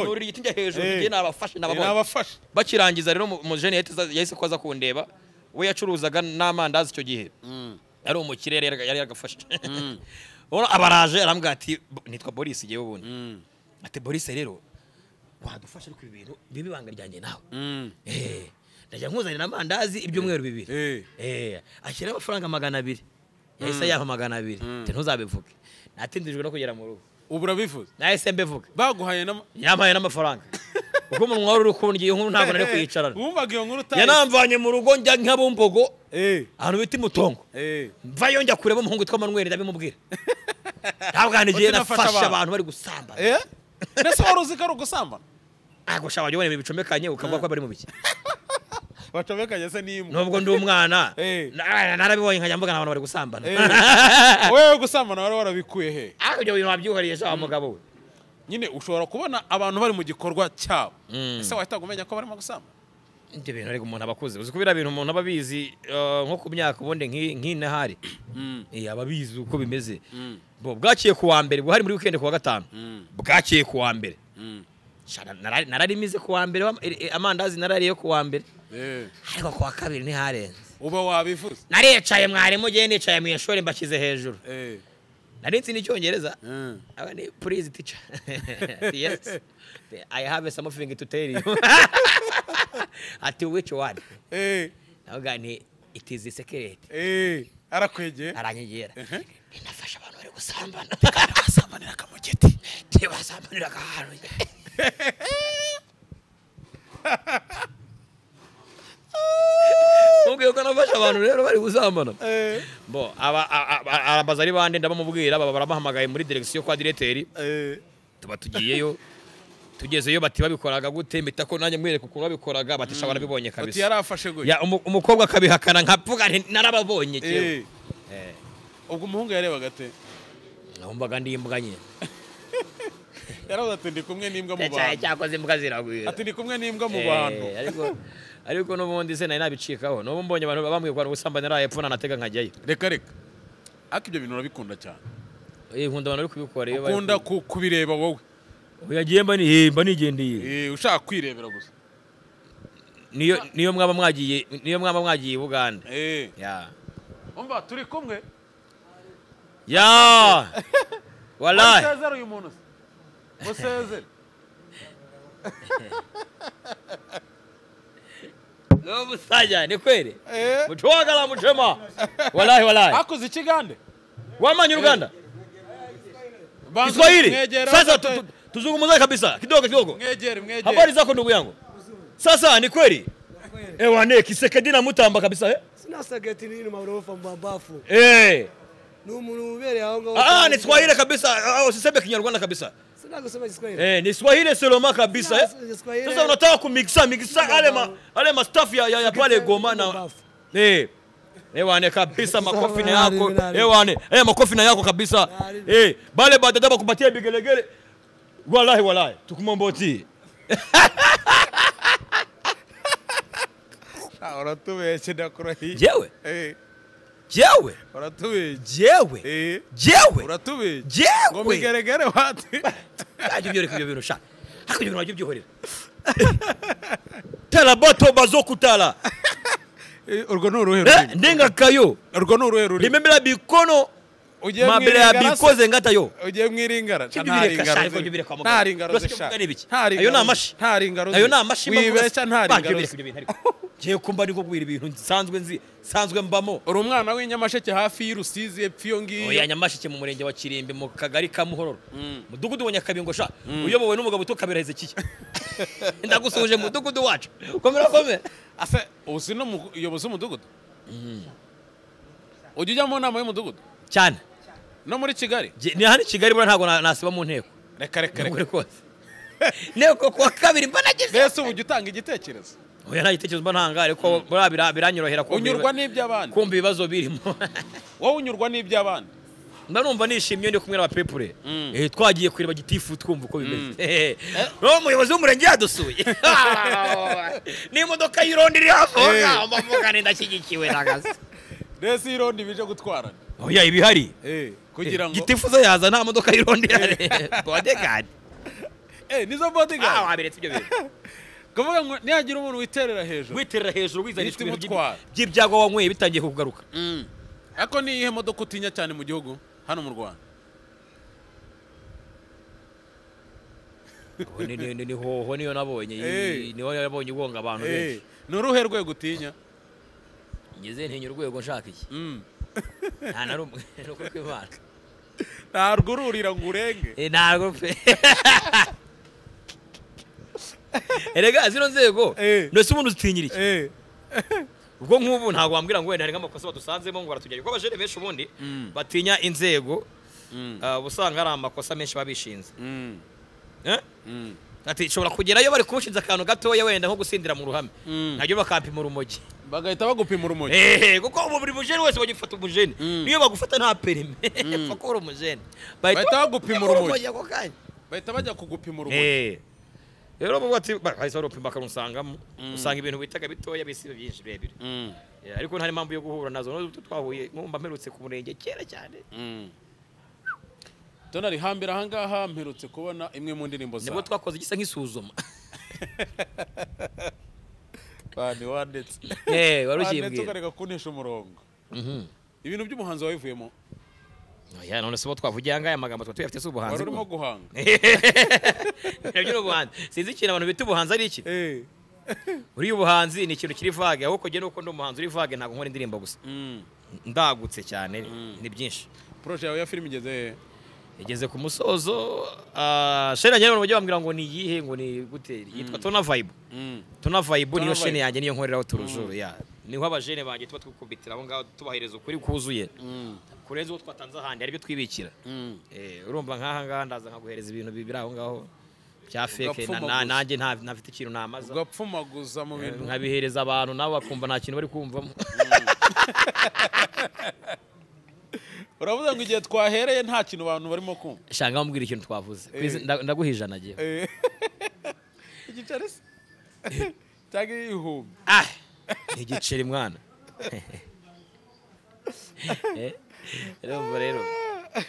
Nuri igiti njya hejuru ngiye nabafashe nababonye. Bakirangiza rero umujene yahise ko aza kundeba. We yacuruzaga n'amandazi icyo gihe. Ari umukire yari yagafashe. Ubona abaraje arambwa ati nitwa Boris giye ubundi. Ati Boris rero Wadufasha ariko ibi bintu bibe ibanga ryanjye nawe. Ndajya nkuzanira amandazi ibyumweru 2. Ashyira amafaranga 200. Yahise yampa 200. Ati ntuzabivuge. Natindijwe no kugera mu rugo. Ubu urabivuze? Nahise mbivuga. Baguhaye yampaye n'amafaranga. Uko umunwa wari uri kundya iyo nkuru ntabwo nari kuyicarana. Wumvaga iyo nkuru utazi. Yanamvanye mu rugo njya nk'abumbogo. Ahantu bita Imutongo. Mvayo njya kureba umuhungu witwa Manuel ndabimubwira. Ntabwo nigiye nafasha abantu bari gusambana. Nese wari uzi ko ari ugusambana? Agosha wajya ubona ibintu bicomekanye ukavuga ko bari mu biki. Bacomekanye se n'imbwa. Nubwo ndi umwana narabibonye nkajya mvuga abantu bari gusambana. Wewe gusambana wari warabikuye he? Ariko ibyo bintu wabyuhariye sha mugabo we. Nyine ushobora kubona abantu bari mu gikorwa cyabo. Ese wahita umenya ko barimo gusambana? Ibyo bintu ariko umuntu abakuze. Uzi kubira ibintu umuntu ababizi nko ku myaka ubundi nk'intahari. Ababizi uko bimeze. Bo bwaciye ku wa mbere, buhari muri weekend ku wa gatanu. Bwaciye ku wa mbere. Nararimize ku wa mbere, amandazi narariye ku wa mbere. Ariko ku wa kabiri ntiharenze. Uba wabivuze. Naricaye mwarimu giye nicaye mu ishuri mbashyize hejuru. Nari nzi n'icyongereza. Abandi please teacher. Yes. I have something to tell you. Ati which one? Navuga nti it is a secret. Arakwegeye. Aranyegera. Ninafasha abantu bari gusambana. Basambanira kamugeti. Basambanira ahantu. Ubwo ko nafasha abantu rero bari gusambana. Bo aba abaza ari bande ndabamubwira baba baramuhamagaye muri direction kwa directeur. Tuba tugiyeyo. Tugezeyo bati babikoraga gute mpita ko nanjye mwereka ukuntu babikoraga bati sha barabibonye kabisa. Ati yarafashe gute? Ya umukobwa akabihakana nkavuga nti narababonye cyewe. Ubwo umuhungu yarebaga ate? Numvaga ndi imbwa nyine. Yaravuze ati ndi kumwe n'imbwa mu bantu. Cyakoze imbwa ziragwira. Ati ndi kumwe n'imbwa mu bantu. Ariko n'ubundi se nari nabicikaho. N'ubu mbonye abantu bambwiye ko gusambana epfo nanatega nkajyayo. Reka reka. Ariko ibyo bintu urabikunda cyane. Nkunda abantu bari kubikora iyo bari. Ukunda kubireba wowe. Uyagiye mba mba nigendeye. Ushaka kwirebera gusa. Niyo mwaba mwagiye, niyo mwaba mwagiye Buganda. Ya. Umva turi kumwe. Ya. Wallahi. Musezere uyu muntu. Musezere. No musaja ni kweli. Mutwagala muchema. Wallahi wallahi. Akoze ikigande. Wamanya Uganda. Kiswahili. Sasa tuzungumze kabisa kidogo kidogo. Mwegere mwegere. Habari zako ndugu yangu? Sasa ni kweli? Ewane Kisekedi na Mutamba kabisa Sina sageti ni marofa mbabafu. Ni umuntu ubereye aho ngaho. Ni Swahili kabisa. Usiseme Kinyarwanda kabisa. Sina kusema Kiswahili. Ni Swahili seloma kabisa. Sasa unataka kumixa mixa ale ma staff ya pale Goma na Ewane kabisa makofi na yako. Ewane, makofi na yako kabisa. Bale badada bakupatia bigelegele. Wallahi wallahi tukumomboti. Uratubeshye ndakurahiye. Jewe? Jewe? Uratubeshye. Jewe? Jewe? Uratubeshye. Jewe? Ngo migeregere wati. Ajye byoreka ibyo bintu sha. Hako ibyo bintu wajye byihorera. Tala bato bazokutala. Urwo ni uruhe rurimi? Ndenga kayo. Urwo ni uruhe rurimi? Rimembera bikono. Mabele ya bikoze ngata yo. Ugiye mwiringara. Nta ringaro. Ayo ni amashi. Ayo ni amashi. Wibeshya nta ringaro. Ngiye kumba niko kubwira ibintu nsanzwe nzi, nsanzwe mbamo. Uri umwana w'inyamasheke hafi y'Urusizi epfo iyo ngiyo. Oya Nyamasheke mu murenge wa Kirimbi mu kagari ka Muhororo. Mudugudu wa Nyakabingo sha. Uyobowe n'umugabo witwa Kabera Hezekiya. Ndagusuhuje mudugudu wacu. Komera komera. Ase uzi no muyobozi w'umudugudu? Ujya ujya mu nama y'umudugudu? Cyane. No muri Kigali? Ni hano Kigali bora ntago nasiba mu nteko. Reka reka reka. Nteko kwa kabiri mba nageze. Mbese ubu ujya utanga igitekerezo? Oya nta gitekerezo mba ntanga ariko bora biranyorohera kumva. Unyurwa n'iby'abandi. Kumva ibibazo birimo. Wowe unyurwa n'iby'abandi. Mba numva nishimye ndi kumwe n'abapepure. Twagiye kureba gitifu twumva uko bimeze. No muyobozi w'umurenge yadusuye. N'imodoka y'irondi iri hafi aho mbavuga ndashyigikiwe nagaze. Mbese irondi bije gutwarana. Oya ibihari. Kugira ngo gitifu yaza nta modoka y'irondi ihari. Bodyguard. Nizo bodyguard. Wabiretse ibyo bintu. Kuvuga ngo nihagira umuntu witerera hejuru. Witerera hejuru wizanishwa ibintu by'ibyago wanyweye bitangiye kugaruka. Ariko ni iyihe modoka utinya cyane mu gihugu hano mu Rwanda? Ni hoho niyo nabonye, niyo nabonye igonga abantu benshi. Ni uruhe rwego utinya? Ngeze ntinya urwego nshaka iki? Nta na rumwe, ni ukuri kw'Imana. Ntabwo ururira ngo urenge. Ntabwo pe. Erega zino nzego ndetse umuntu uzitinyira iki? Ubwo nk'ubu ntabwo wambwira ngo wenda hari nk'amakosa badusanzemo ngo baratujyanye, kuko abajene benshi ubundi batinya inzego, usanga ari amakosa menshi babishinze. Ati nshobora kugerayo bari kumushinza akantu gatoya wenda nko gusindira mu ruhame, ntajya bakampima urumogi, bagahita bagupima urumogi. Kuko ubu buri mujene wese bagifata umujene, niyo bagufata nta perime pfa ko uri umujene bahita bagupima urumogi ako kanya, bahita bajya kugupima urumogi. Rero bavuga ati bahise barupima bakarusangamo, usanga ibintu bitaga bitoya bisi byinshi birebire. Ariko nta mpamvu yo guhura nazo, n'ubu twahuye nkumva mperutse ku murenge kera cyane. Tonari hambira ahangaha mperutse kubona imwe mu ndirimbo zawe, nibwo twakoze igisa nk'isuzuma. Bani wanditse wari ukimbwira ukareka kuntesha umurongo. Ibintu by'umuhanzi wabivuyemo? Oya, none se bo twavugiye aya magambo twatuyafite si ubuhanzi? Wari urimo guhanga. Nabyo ni ubuhanzi. Sinzi ikintu abantu bita ubuhanzi ari iki. Uriya ubuhanzi ni ikintu kiri vague, ahubwo njye nuko ndi umuhanzi uri vague ntabwo nkora indirimbo gusa. Ndagutse cyane, ni byinshi. Projet yawe ya filime igeze? Igeze ku musozo. Shene yanjye abantu bajya bambwira ngo ni iyihe, ngo ni gute, yitwa Tona Vibe. Tona Vibe niyo shene yanjye, niyo nkoreraho turujuru ya. Niho abajene banjye tuba twikubitira aho ngaho tubahereza ukuri kuzuye kurenza uwo twatanze ahandi, ari byo twibikira. Urumva nk'aha ngaha ndaza nkaguhereza ibintu bibiri aho ngaho bya fake, nanjye ntafite ikintu namaza, ugapfumaguza mu bintu nkabihereza abantu nabo bakumva nta kintu bari kumvamo. Uravuga ngo igihe twahereye nta kintu abantu barimo kumva. Shanga bambwira ikintu twavuze, ndaguha ijana agiye. Igiceri se cyangwa ibihumbi? Igiceri mwana. Rero rero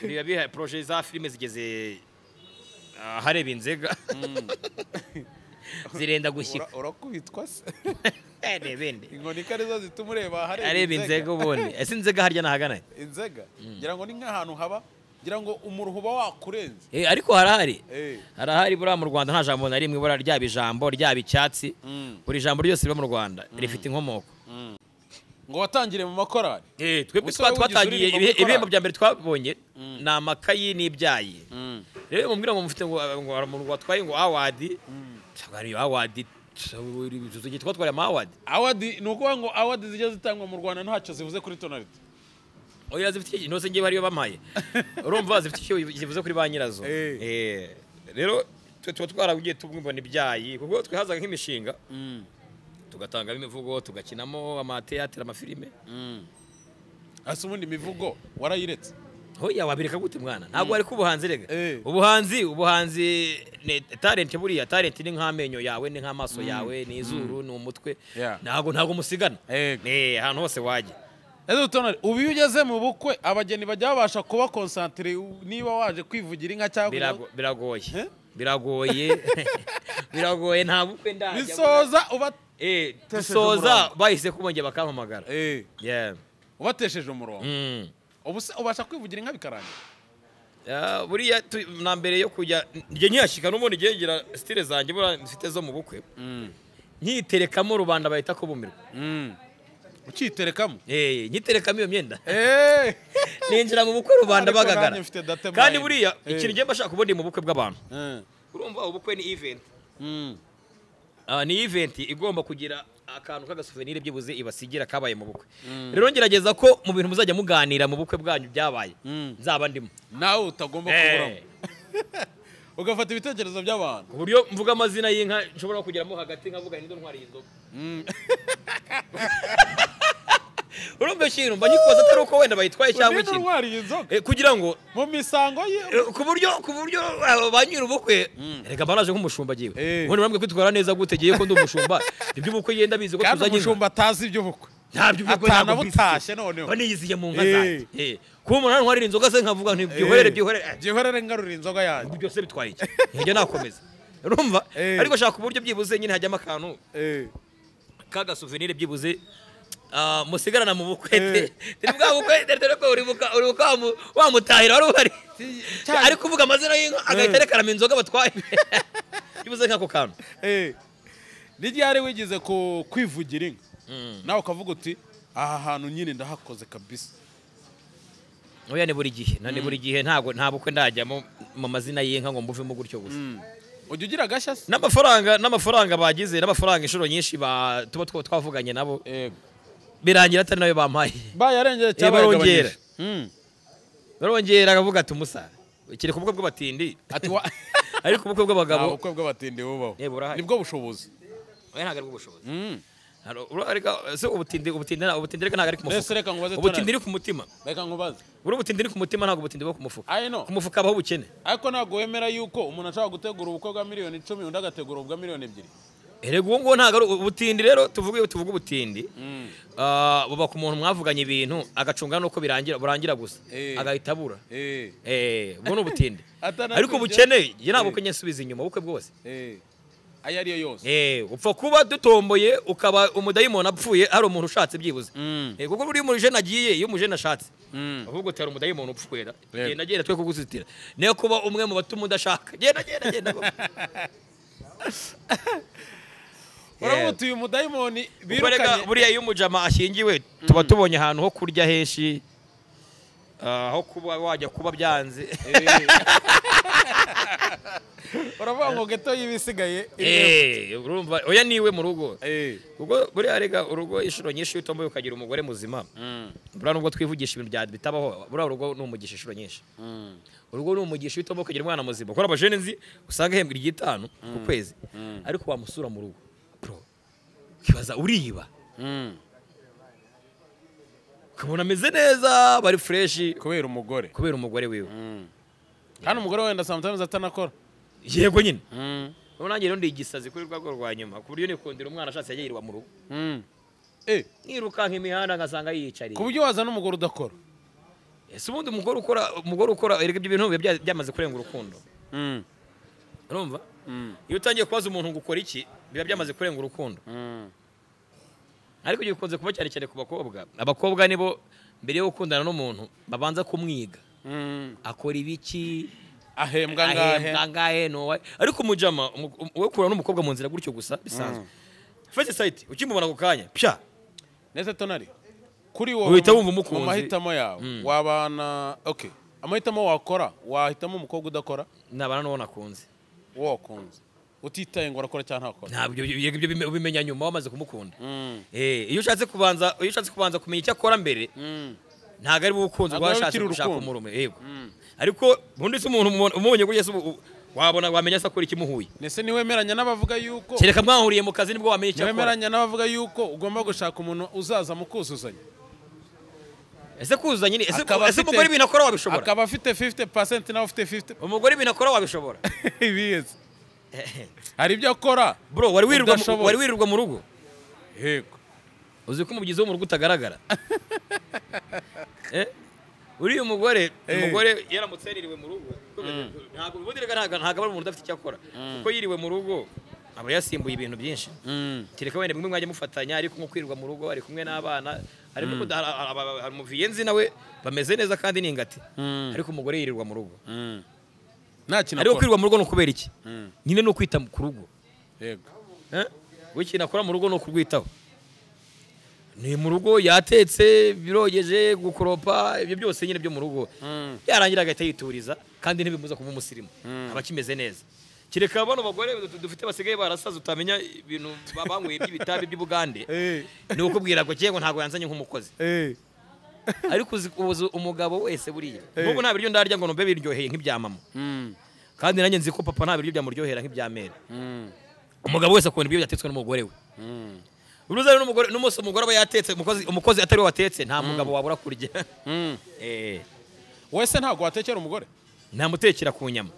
biba bihaye projet za filime zigeze ahareba inzega zirenda gushyika. Urakubitwa se? Nebende inkoni karizo zituma ureba ahareba inzega ubundi. Ese inzega harya nahagana? Inzega ngira ngo ni nk'ahantu haba, ngira ngo umuruho uba wakurenze. Ariko harahari, harahari buriya mu Rwanda nta jambo na rimwe buriya ryaba ijambo ryaba icyatsi, buri jambo ryose riba mu Rwanda rifite inkomoko. Ngo watangire mu makorali? Twebwe twatangiye ibihembo bya mbere twabonye ni amakayi n'ibyayi. Rero mumbwira ngo mufite ngo umuntu watwaye ngo award, ari award twatwaye ama award. Award ni ukuvuga ngo award zijya zitangwa mu Rwanda ntacyo zivuze kuri Tonality. Oya zifite iki ntose ngiye bariyo bamaye. Urumva zifite icyo zivuze kuri ba nyirazo. Rero twe tuba twaragiye tubwumva ibyayi kuko twihazaga nk'imishinga, tugatangamo imivugo, tugakinamo amateatire, amafilime. Ase ubundi imivugo warayiretse? Hoya wabireka gute mwana? Ntabwo ari kubuhanzi rega. Ubuhanzi ni talent, buriya talent ni nk'amenyo yawe, ni nk'amaso yawe, ni izuru, ni umutwe. Ntabwo musigana. Ahantu hose wajya. Ezo Tonari, ubu iyo ugeze mu bukwe abageni bajya babasha kuba concentré niba waje kwivugira inka cyangwa? Biragoye. Biragoye. Biragoye nta bukwe ndajya. Bisoza uba bisoza bahise kubongera bakampamagara. Ubatesheje umurongo. Ubu ubasha kwivugira inka bikarangira? Buriya na mbere yo kujya njye nkiyashika n'ubundi ngiye ngira style zanjye buriya mfite zo mu bukwe, nkiterekamo rubanda bahita kubumirwa. Ukiterekamo? Nkiterekamo iyo myenda. Ninjira mu bukwe rubanda bagagara. Kandi buriya ikintu ngiye mbashaka kubona mu bukwe bw'abantu, urumva ubukwe ni event. Ni event igomba kugira akantu k'agasouvenir byibuze ibasigira kabaye mu bukwe. Rero ngerageza ko mu bintu muzajya muganira mu bukwe bwanyu byabaye nzaba ndimo, nawe utagomba kuburamo. Ugafata ibitekerezo by'abantu ku buryo mvuga amazina y'inka nshobora kugeramo hagati nkavuga nindo ntwari inzoga. Urumva ikintu mba nyikoza atari uko wenda bayitwaye cyangwa ikintu kugira ngo mu misango ye ku buryo ba nyiri ubukwe reka baraje nk'umushumba agiye ubundi bambwe kwitwara neza gute giye ko ndi umushumba iby'ubukwe yenda bizi ko tuzanye umushumba atazi iby'ubukwe ntabyo ubukwe ntabwo butashye noneho baniyiziye mu nka zanjye kuba umuntu antwarira inzoga se nkavuga nti byihorere byihorere byihorere ngarurira inzoga yanjye byose bitwaye iki njye nakomeza urumva ariko shaka uburyo byibuze nyine hajyamo akantu kaga souvenir byibuze musigarana mu bukwe turi bwa bukwe dore ko uribuka wamutahira wari uhari ari kuvuga amazina y'inka agahita arekarama inzoga batwaye Bivuze nk'ako kantu. Ni ryari wigeze ku kwivugira inka nawe ukavuga uti aha hantu nyine ndahakoze kabisa? Oya, ni buri gihe, na ni buri gihe, ntabwo nta bukwe ndajyamo mu mazina y'inka ngo mbuvemo gutyo gusa. Ujya ugira agashya se? N'amafaranga bagize, n'amafaranga inshuro nyinshi tuba twavuganye nabo, birangira atari nayo bampaye. Bayarengeye cyangwa barongera. Bayagabanyije? Barongera, akavuga ati umusa kiri ku bukwe bw'abatindi, Ati ariko ubukwe bw'abagabo Nta bukwe bw'abatindi bubaho. Burahari. Nibwo bushobozi. Oya, ntabwo ari bwo bushobozi. Ariko se ubutindi reka ntabwo ari ku Mbese mufuka. reka nkubaze. Ubutindi ni ku mutima. Reka nkubaze. Buri ubutindi ni ku mutima, ntabwo ubutindi buba ku mufuka. I know. Ku mufuka habaho ubukene. Ariko ntabwo wemera yuko umuntu ashobora gutegura ubukwe bwa miliyoni 10, undi agategura ubwa miliyoni 2? Erega uwo nguwo ntabwo ari ubutindi. Rero tuvuge, iyo tuvuga ubutindi, buba ku muntu mwavuganye ibintu agacunga nuko birangira, burangira gusa, agahita abura. Ubwo ni ubutindi. Atanakurya. Ariko ubukene, njye ntabwo bukwe nsubiza inyuma ubukwe bwose. Ayo ariyo yose. Upfa kuba dutomboye ukaba umudayimoni apfuye hari umuntu ushatse byibuze. Kuko buriya umujene agiye, iyo umujene ashatse, ahubwo utera umudayimoni upfuye da. Genda genda, twe kuguzitira niyo kuba umwe mu batuma udashaka. Genda genda genda. Uravuga uti uyu mudayimoni Ubwo rega birukanye. Buriya iyo umujama ashyingiwe, tuba tubonye ahantu ho kurya henshi, aho kuba wajya kuba byanze. Uravuga ngo ghetto y'ibisigaye. Urumva, oya, niwe mu rugo, kuko buriya rega urugo inshuro nyinshi iyo utomboye ukagira umugore muzima, buriya nubwo twivugisha ibintu bya bitabaho, buriya urugo ni umugisha inshuro nyinshi. Urugo ni umugisha iyo utomboye ukagira umwana muzima. Kuko abajene nzi usanga ahembwa iry'itanu ku kwezi, ariko wamusura mu rugo, bro, ukibaza uriba, ukabona ameze neza, bari fresh. Kubera umugore. Kubera umugore wiwe. Kandi umugore wenda sometimes atanakora. Yego nyine. Ubu nanjye rero ndi igisazi kuri rwa rwego rwa nyuma, ku buryo nikundira umwana ashatse yajya yirirwa mu rugo, nkirukanka imihanda ngasanga yiyicariye. Ku buryo wazana umugore udakora? Ese ubundi umugore ukora, erega ibyo bintu biba byamaze kurenga urukundo. Urumva, iyo utangiye kubaza umuntu ngo ukora iki, biba byamaze kurenga urukundo. Ariko ibyo bikunze kuba cyane cyane ku bakobwa. Abakobwa nibo mbere yo gukundana n'umuntu babanza kumwiga: akora ibiki, ahembwa angahe, ahembwa angahe, nowa. Ariko umujama we kurana n'umukobwa mu nzira gutyo gusa bisanzwe, first sight, ukimubona ako kanya pya. Nese tonari kuri wowe, Uhita wumva umukunzi. mu mahitamo yawe, wabana, okay, amahitamo wakora, wahitamo umukobwa udakora? Nabana n'uwo nakunze. Uwo wakunze, utitaye ngo arakora cyangwa ntakora? Ntabwo ibyo ubimenya nyuma wamaze kumukunda. Iyo ushatse kubanza kumenya icyo akora mbere, ntabwo ari bukunzi. Ntabwo ubwo biba washatse bikiri gushaka urukundo. umurume, yego. Ariko ubundi se umuntu umubonye gutya se, wabona wamenya se akora ikimuhuye? Nese niwemeranya n'abavuga yuko Kereka mwahuriye mu kazi, nibwo wamenya icyo akora. Niwemeranya n'abavuga yuko ugomba gushaka umuntu uzaza mukuzuzanya? Ese kuzuzanya ni ese Akaba ese umugore ibintu akora wabishobora? Akaba afite 50% nawe ufite 50. Umugore ibintu akora wabishobora? Ibizi hari ibyo akora Bro, wari wirirwa udashoboye. Wari wirirwa mu rugo? Yego. Uzi ko umubyizi wo mu rugo utagaragara? Uriya umugore, umugore yaramutse yaririwe mu rugo, ntabwo ubundi reka ntabwo aba ari umuntu udafite icyo akora, kuko yiriwe mu rugo aba yasimbuye ibintu byinshi. Kereka wenda bimwe mwajya mufatanya, ariko nko kwirirwa mu rugo ari kumwe n'abana, harimo hari umuviyenzi nawe bameze neza kandi ni ingati, ariko umugore yirirwa mu rugo Nta kintu ariko akora. kwirirwa mu rugo ni ukubera iki? Nyine ni ukwita ku rugo. Yego. Eh? We ikintu akora mu rugo ni ukurwitaho, ni mu rugo yatetse, birogeje, gukoropa, ibyo byose nyine byo mu rugo. Yarangira agahita yituriza, kandi ntibimuza kuba umusirimu, aba akimeze neza. Kereka bano bagore dufite basigaye barasaze, utamenya ibintu banyweye by'ibitabi by'ubugande. Ni ukubwira ngo ngo ntabwo yanzanye nk'umukozi. Ariko uzi umugabo wese buriya, nk'ubu nta biryo ndarya ngo numve biryoheye nk'ibya mama, kandi nanjye nzi ko papa nta biryo byamuryohera nk'ibya mère. Umugabo wese akunda ibiryo byatetswe n'umugore we. Uruza rero n'umugore n'umunsi umugore aba yatetse, umukozi atari we watetse, nta mugabo wabura kurya. Wese ntabwo watekera umugore? Ntamutekera ku nyama.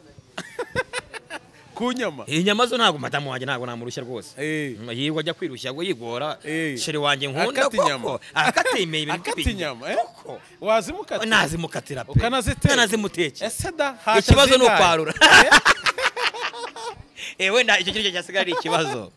Ku nyama? Inyama zo ntabwo, madamu wanjye ntabwo namurushya rwose. Yirirwa ajya kwirushya ngo yigora. Chérie wanjye nkunda Akata inyama. koko akata ibintu. Akata inyama, eh? Koko. Wazimukatira? Nazimukatira pe. Ukanaziteka? Nanazimutekera. Ese da hasha Ikibazo ni zingahe? ukwarura. Wenda icyo kintu cyasigaye ari ikibazo.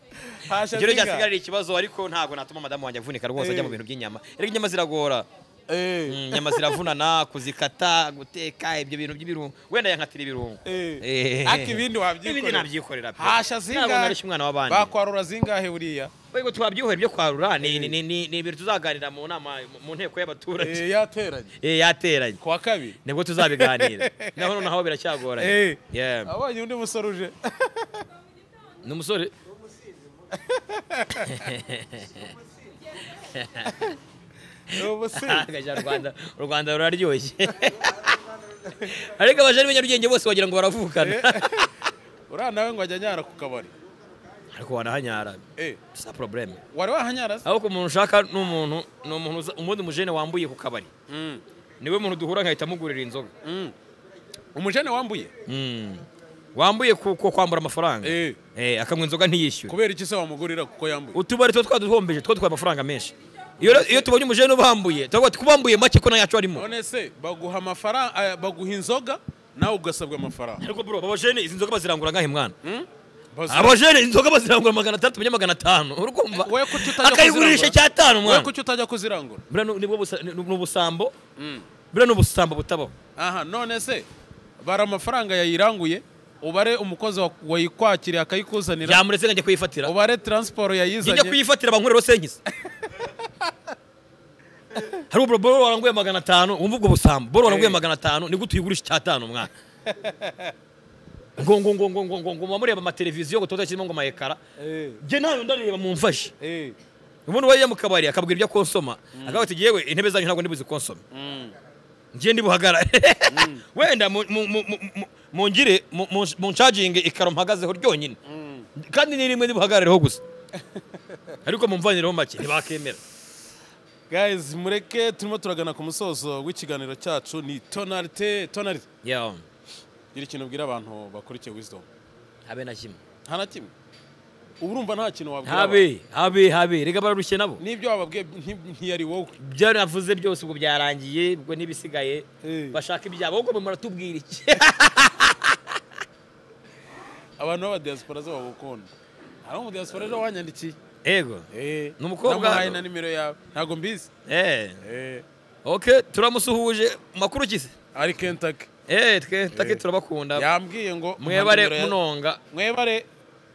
Hasha Icyo zingahe? cyasigaye ari ikibazo, ariko ntabwo natuma madamu wanjye avunika rwose ajya mu bintu by'inyama. Erega inyama ziragora. Inyama ziravunana kuzikata, guteka, ibyo bintu by'ibirungo. Wenda yankatira ibirungo. Ariko ibindi wabyikorera. Ibindi nabyikorera pe. Hasha zingahe? Ntabwo narisha umwana w'abandi. Bakwarura zingahe buriya? Wego twabyuhera ibyo kwarura ni ibintu tuzaganira mu nama mu nteko y'abaturage. Yateranye. Yateranye. Kwa kabiri. Nibwo tuzabiganira. Naho noneho biracyagoranye. Abonye undi musore uje. Ni umusore? U Rwanda ruraryoshye. Ariko abajene b'Inyarugenge bose wagira ngo baravukana. Uriya nawe ngo ajya anyara ku kabari. Ariko wanahanyara. Sa problème. Wari wahanyara se? Aho ku muntu ushaka ni umuntu ubundi umujene wambuye ku kabari. Niwe muntu duhura nkahita amugurira inzoga. Umujene wambuye? Wambuye kuko kwambura amafaranga. Akanywa inzoga ntiyishyure. Kubera iki se wamugurira kuko yambuye? Utubari two twaduhombeje two twatwaye amafaranga menshi. Iyo tubonye umujene ubambuye, tuvuga tukubambuye make ko nayacu arimo. None se baguha amafaranga, baguha inzoga nawe ugasabwa amafaranga. Ariko bro, abajene izi nzoga bazirangura ngahe mwana? Abajene inzoga bazirangura 600 menye 500. Urukumva? Akayigurisha 5 mwana. Wewe kuki utajya kuzirangura? Bra nibwo n'ubusambo. Bra n'ubusambo butabaho. Aha, none se bara amafaranga yayiranguye, ubare umukozi wayikwakiriye akayikuzanira. Yamuretse ngajya kuyifatira. Ubare transport yayizanye. Njya kuyifatira bankurero senkisi. Hari ubwo bro waranguye 500, wumva ubwo busambo. Bro waranguye 500, ni gute uyigurisha 5 mwana? Ngo ngo ngo ngo ngo ngo ngo mureba ama televiziyo ngo todakirimo ngo mayekara. Je nayo ndareba mumfashe. Umuntu wajya mu kabari akabwira ibyo konsoma, akavuga ati yewe intebe zanyu ntabwo ndibuzi konsoma. Ngiye ndibuhagara. Wenda mungire muncharging ikaro mpagazeho ryonyine. Kandi ni rimwe ndibuhagarareho gusa. Ariko mumvanireho make ntibakemera. Guys, mureke turimo turagana ku musozo w'ikiganiro cyacu ni Tonalite. Tonalite. Yeah. Gira ikintu ubwira abantu bakurikiye Wisdom. Habe na kimwe. Nta na kimwe. Ubu urumva nta kintu wabwira. Habe rega bararushye nabo. Nibyo wababwiye ntiyari wowe. Ibyo navuze byose ubwo byarangiye, ubwo nibisigaye bashaka ibyabo ahubwo muratubwira iki? Abantu b'aba diaspora zo bagukunda. Hari umu diaspora ejo wanyandikiye. Ego. Numukobwa namuhaye na nimero yawe. Ntago mbizi. Okay, turamusuhuje makuru kise. Ari Kentucky. Kentucky turabakunda. Yambwiye ngo mwebare munonga. Mwebare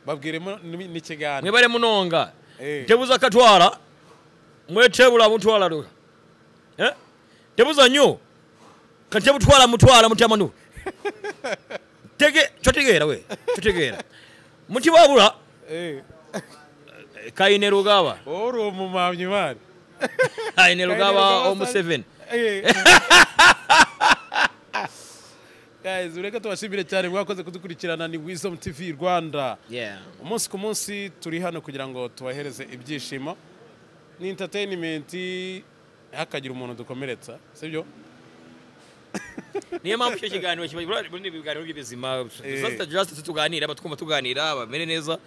babwiremo n'ikiganiro. Mwebare munonga. Tebuza katwara. Mwetebula mutwala ruka. Tebuza nyo. Katebutwala mutwala mutamanu. Tege chotegera we. Chotegera. Mutibabula. Kaine Rugaba. Oro mumamyi mari. Kaine Rugaba o Museveni. Guys, ureka tubashimire cyane mwakoze kudukurikirana ni Wisdom TV Rwanda. Umunsi ku munsi turi hano kugira ngo tubahereze ibyishimo ni entertainment hakagira umuntu dukomeretsa, sibyo? Niyo mpamvu icyo kiganiro kiba muri ibiganiro by'ubuzima just tuganira abatwumva tuganira bamere neza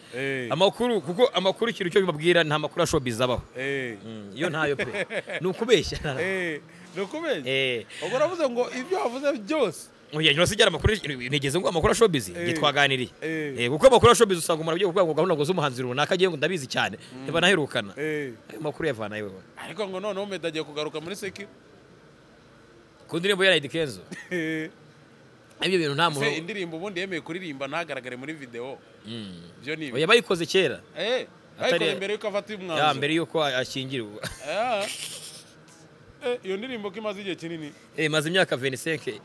amakuru kuko amakuru ikintu cyo bibabwira nta makuru ashowbiz abaho. Iyo ntayo pe ni ukubeshya. Ni ukubeshya. Ubwo uravuze ngo ibyo wavuze byose oya ntibasigara amakuru nigeze ngo amakuru ashowbiz nge twaganiriye. Kuko amakuru ashowbiz usanga umuntu agiye kuvuga ngo gahunda ngo z'umuhanzi runaka agiye ngo ndabizi cyane niba naherukana ayo makuru yavana yewe. Ariko ngo noneho Meddy agiye kugaruka muri seki ku ndirimbo ya Lady Kenzo. Ibyo bintu nta muntu. Se indirimbo ubundi yemeye kuririmba ntagaragare muri video. Byo ni. Oya bayikoze kera. Bayikoze mbere yuko afata umwanzuro. Ya mbere yuko ashyingirwa. Iyo ndirimbo ko imaze igihe kinini. Imaze imyaka 25.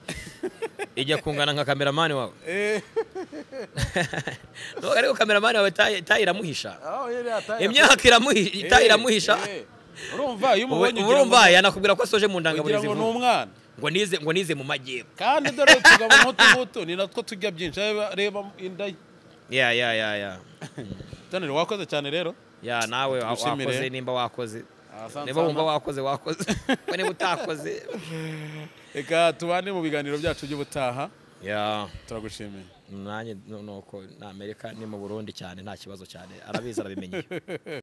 Ijya kungana nka cameraman wawe. No ariko cameraman wawe tayiramuhisha. Imyaka iramuhisha, tayiramuhisha. Urumva iyo umubonye urumva yanakubwira ko asoje mu ndangaburezi ngo n'umwana ngo nize mu majyepfo kandi dore tugabo nk'utu ni natwo tujya byinshi reba inda. Ya Tonalite wakoze cyane rero. Ya nawe wakoze nimba wakoze niba wumva wakoze ko niba utakoze reka tubane mu biganiro byacu by'ubutaha. Turagushimiye. Nanjye nuko na Amerika ni mu Burundi cyane nta kibazo cyane arabizi arabimenye.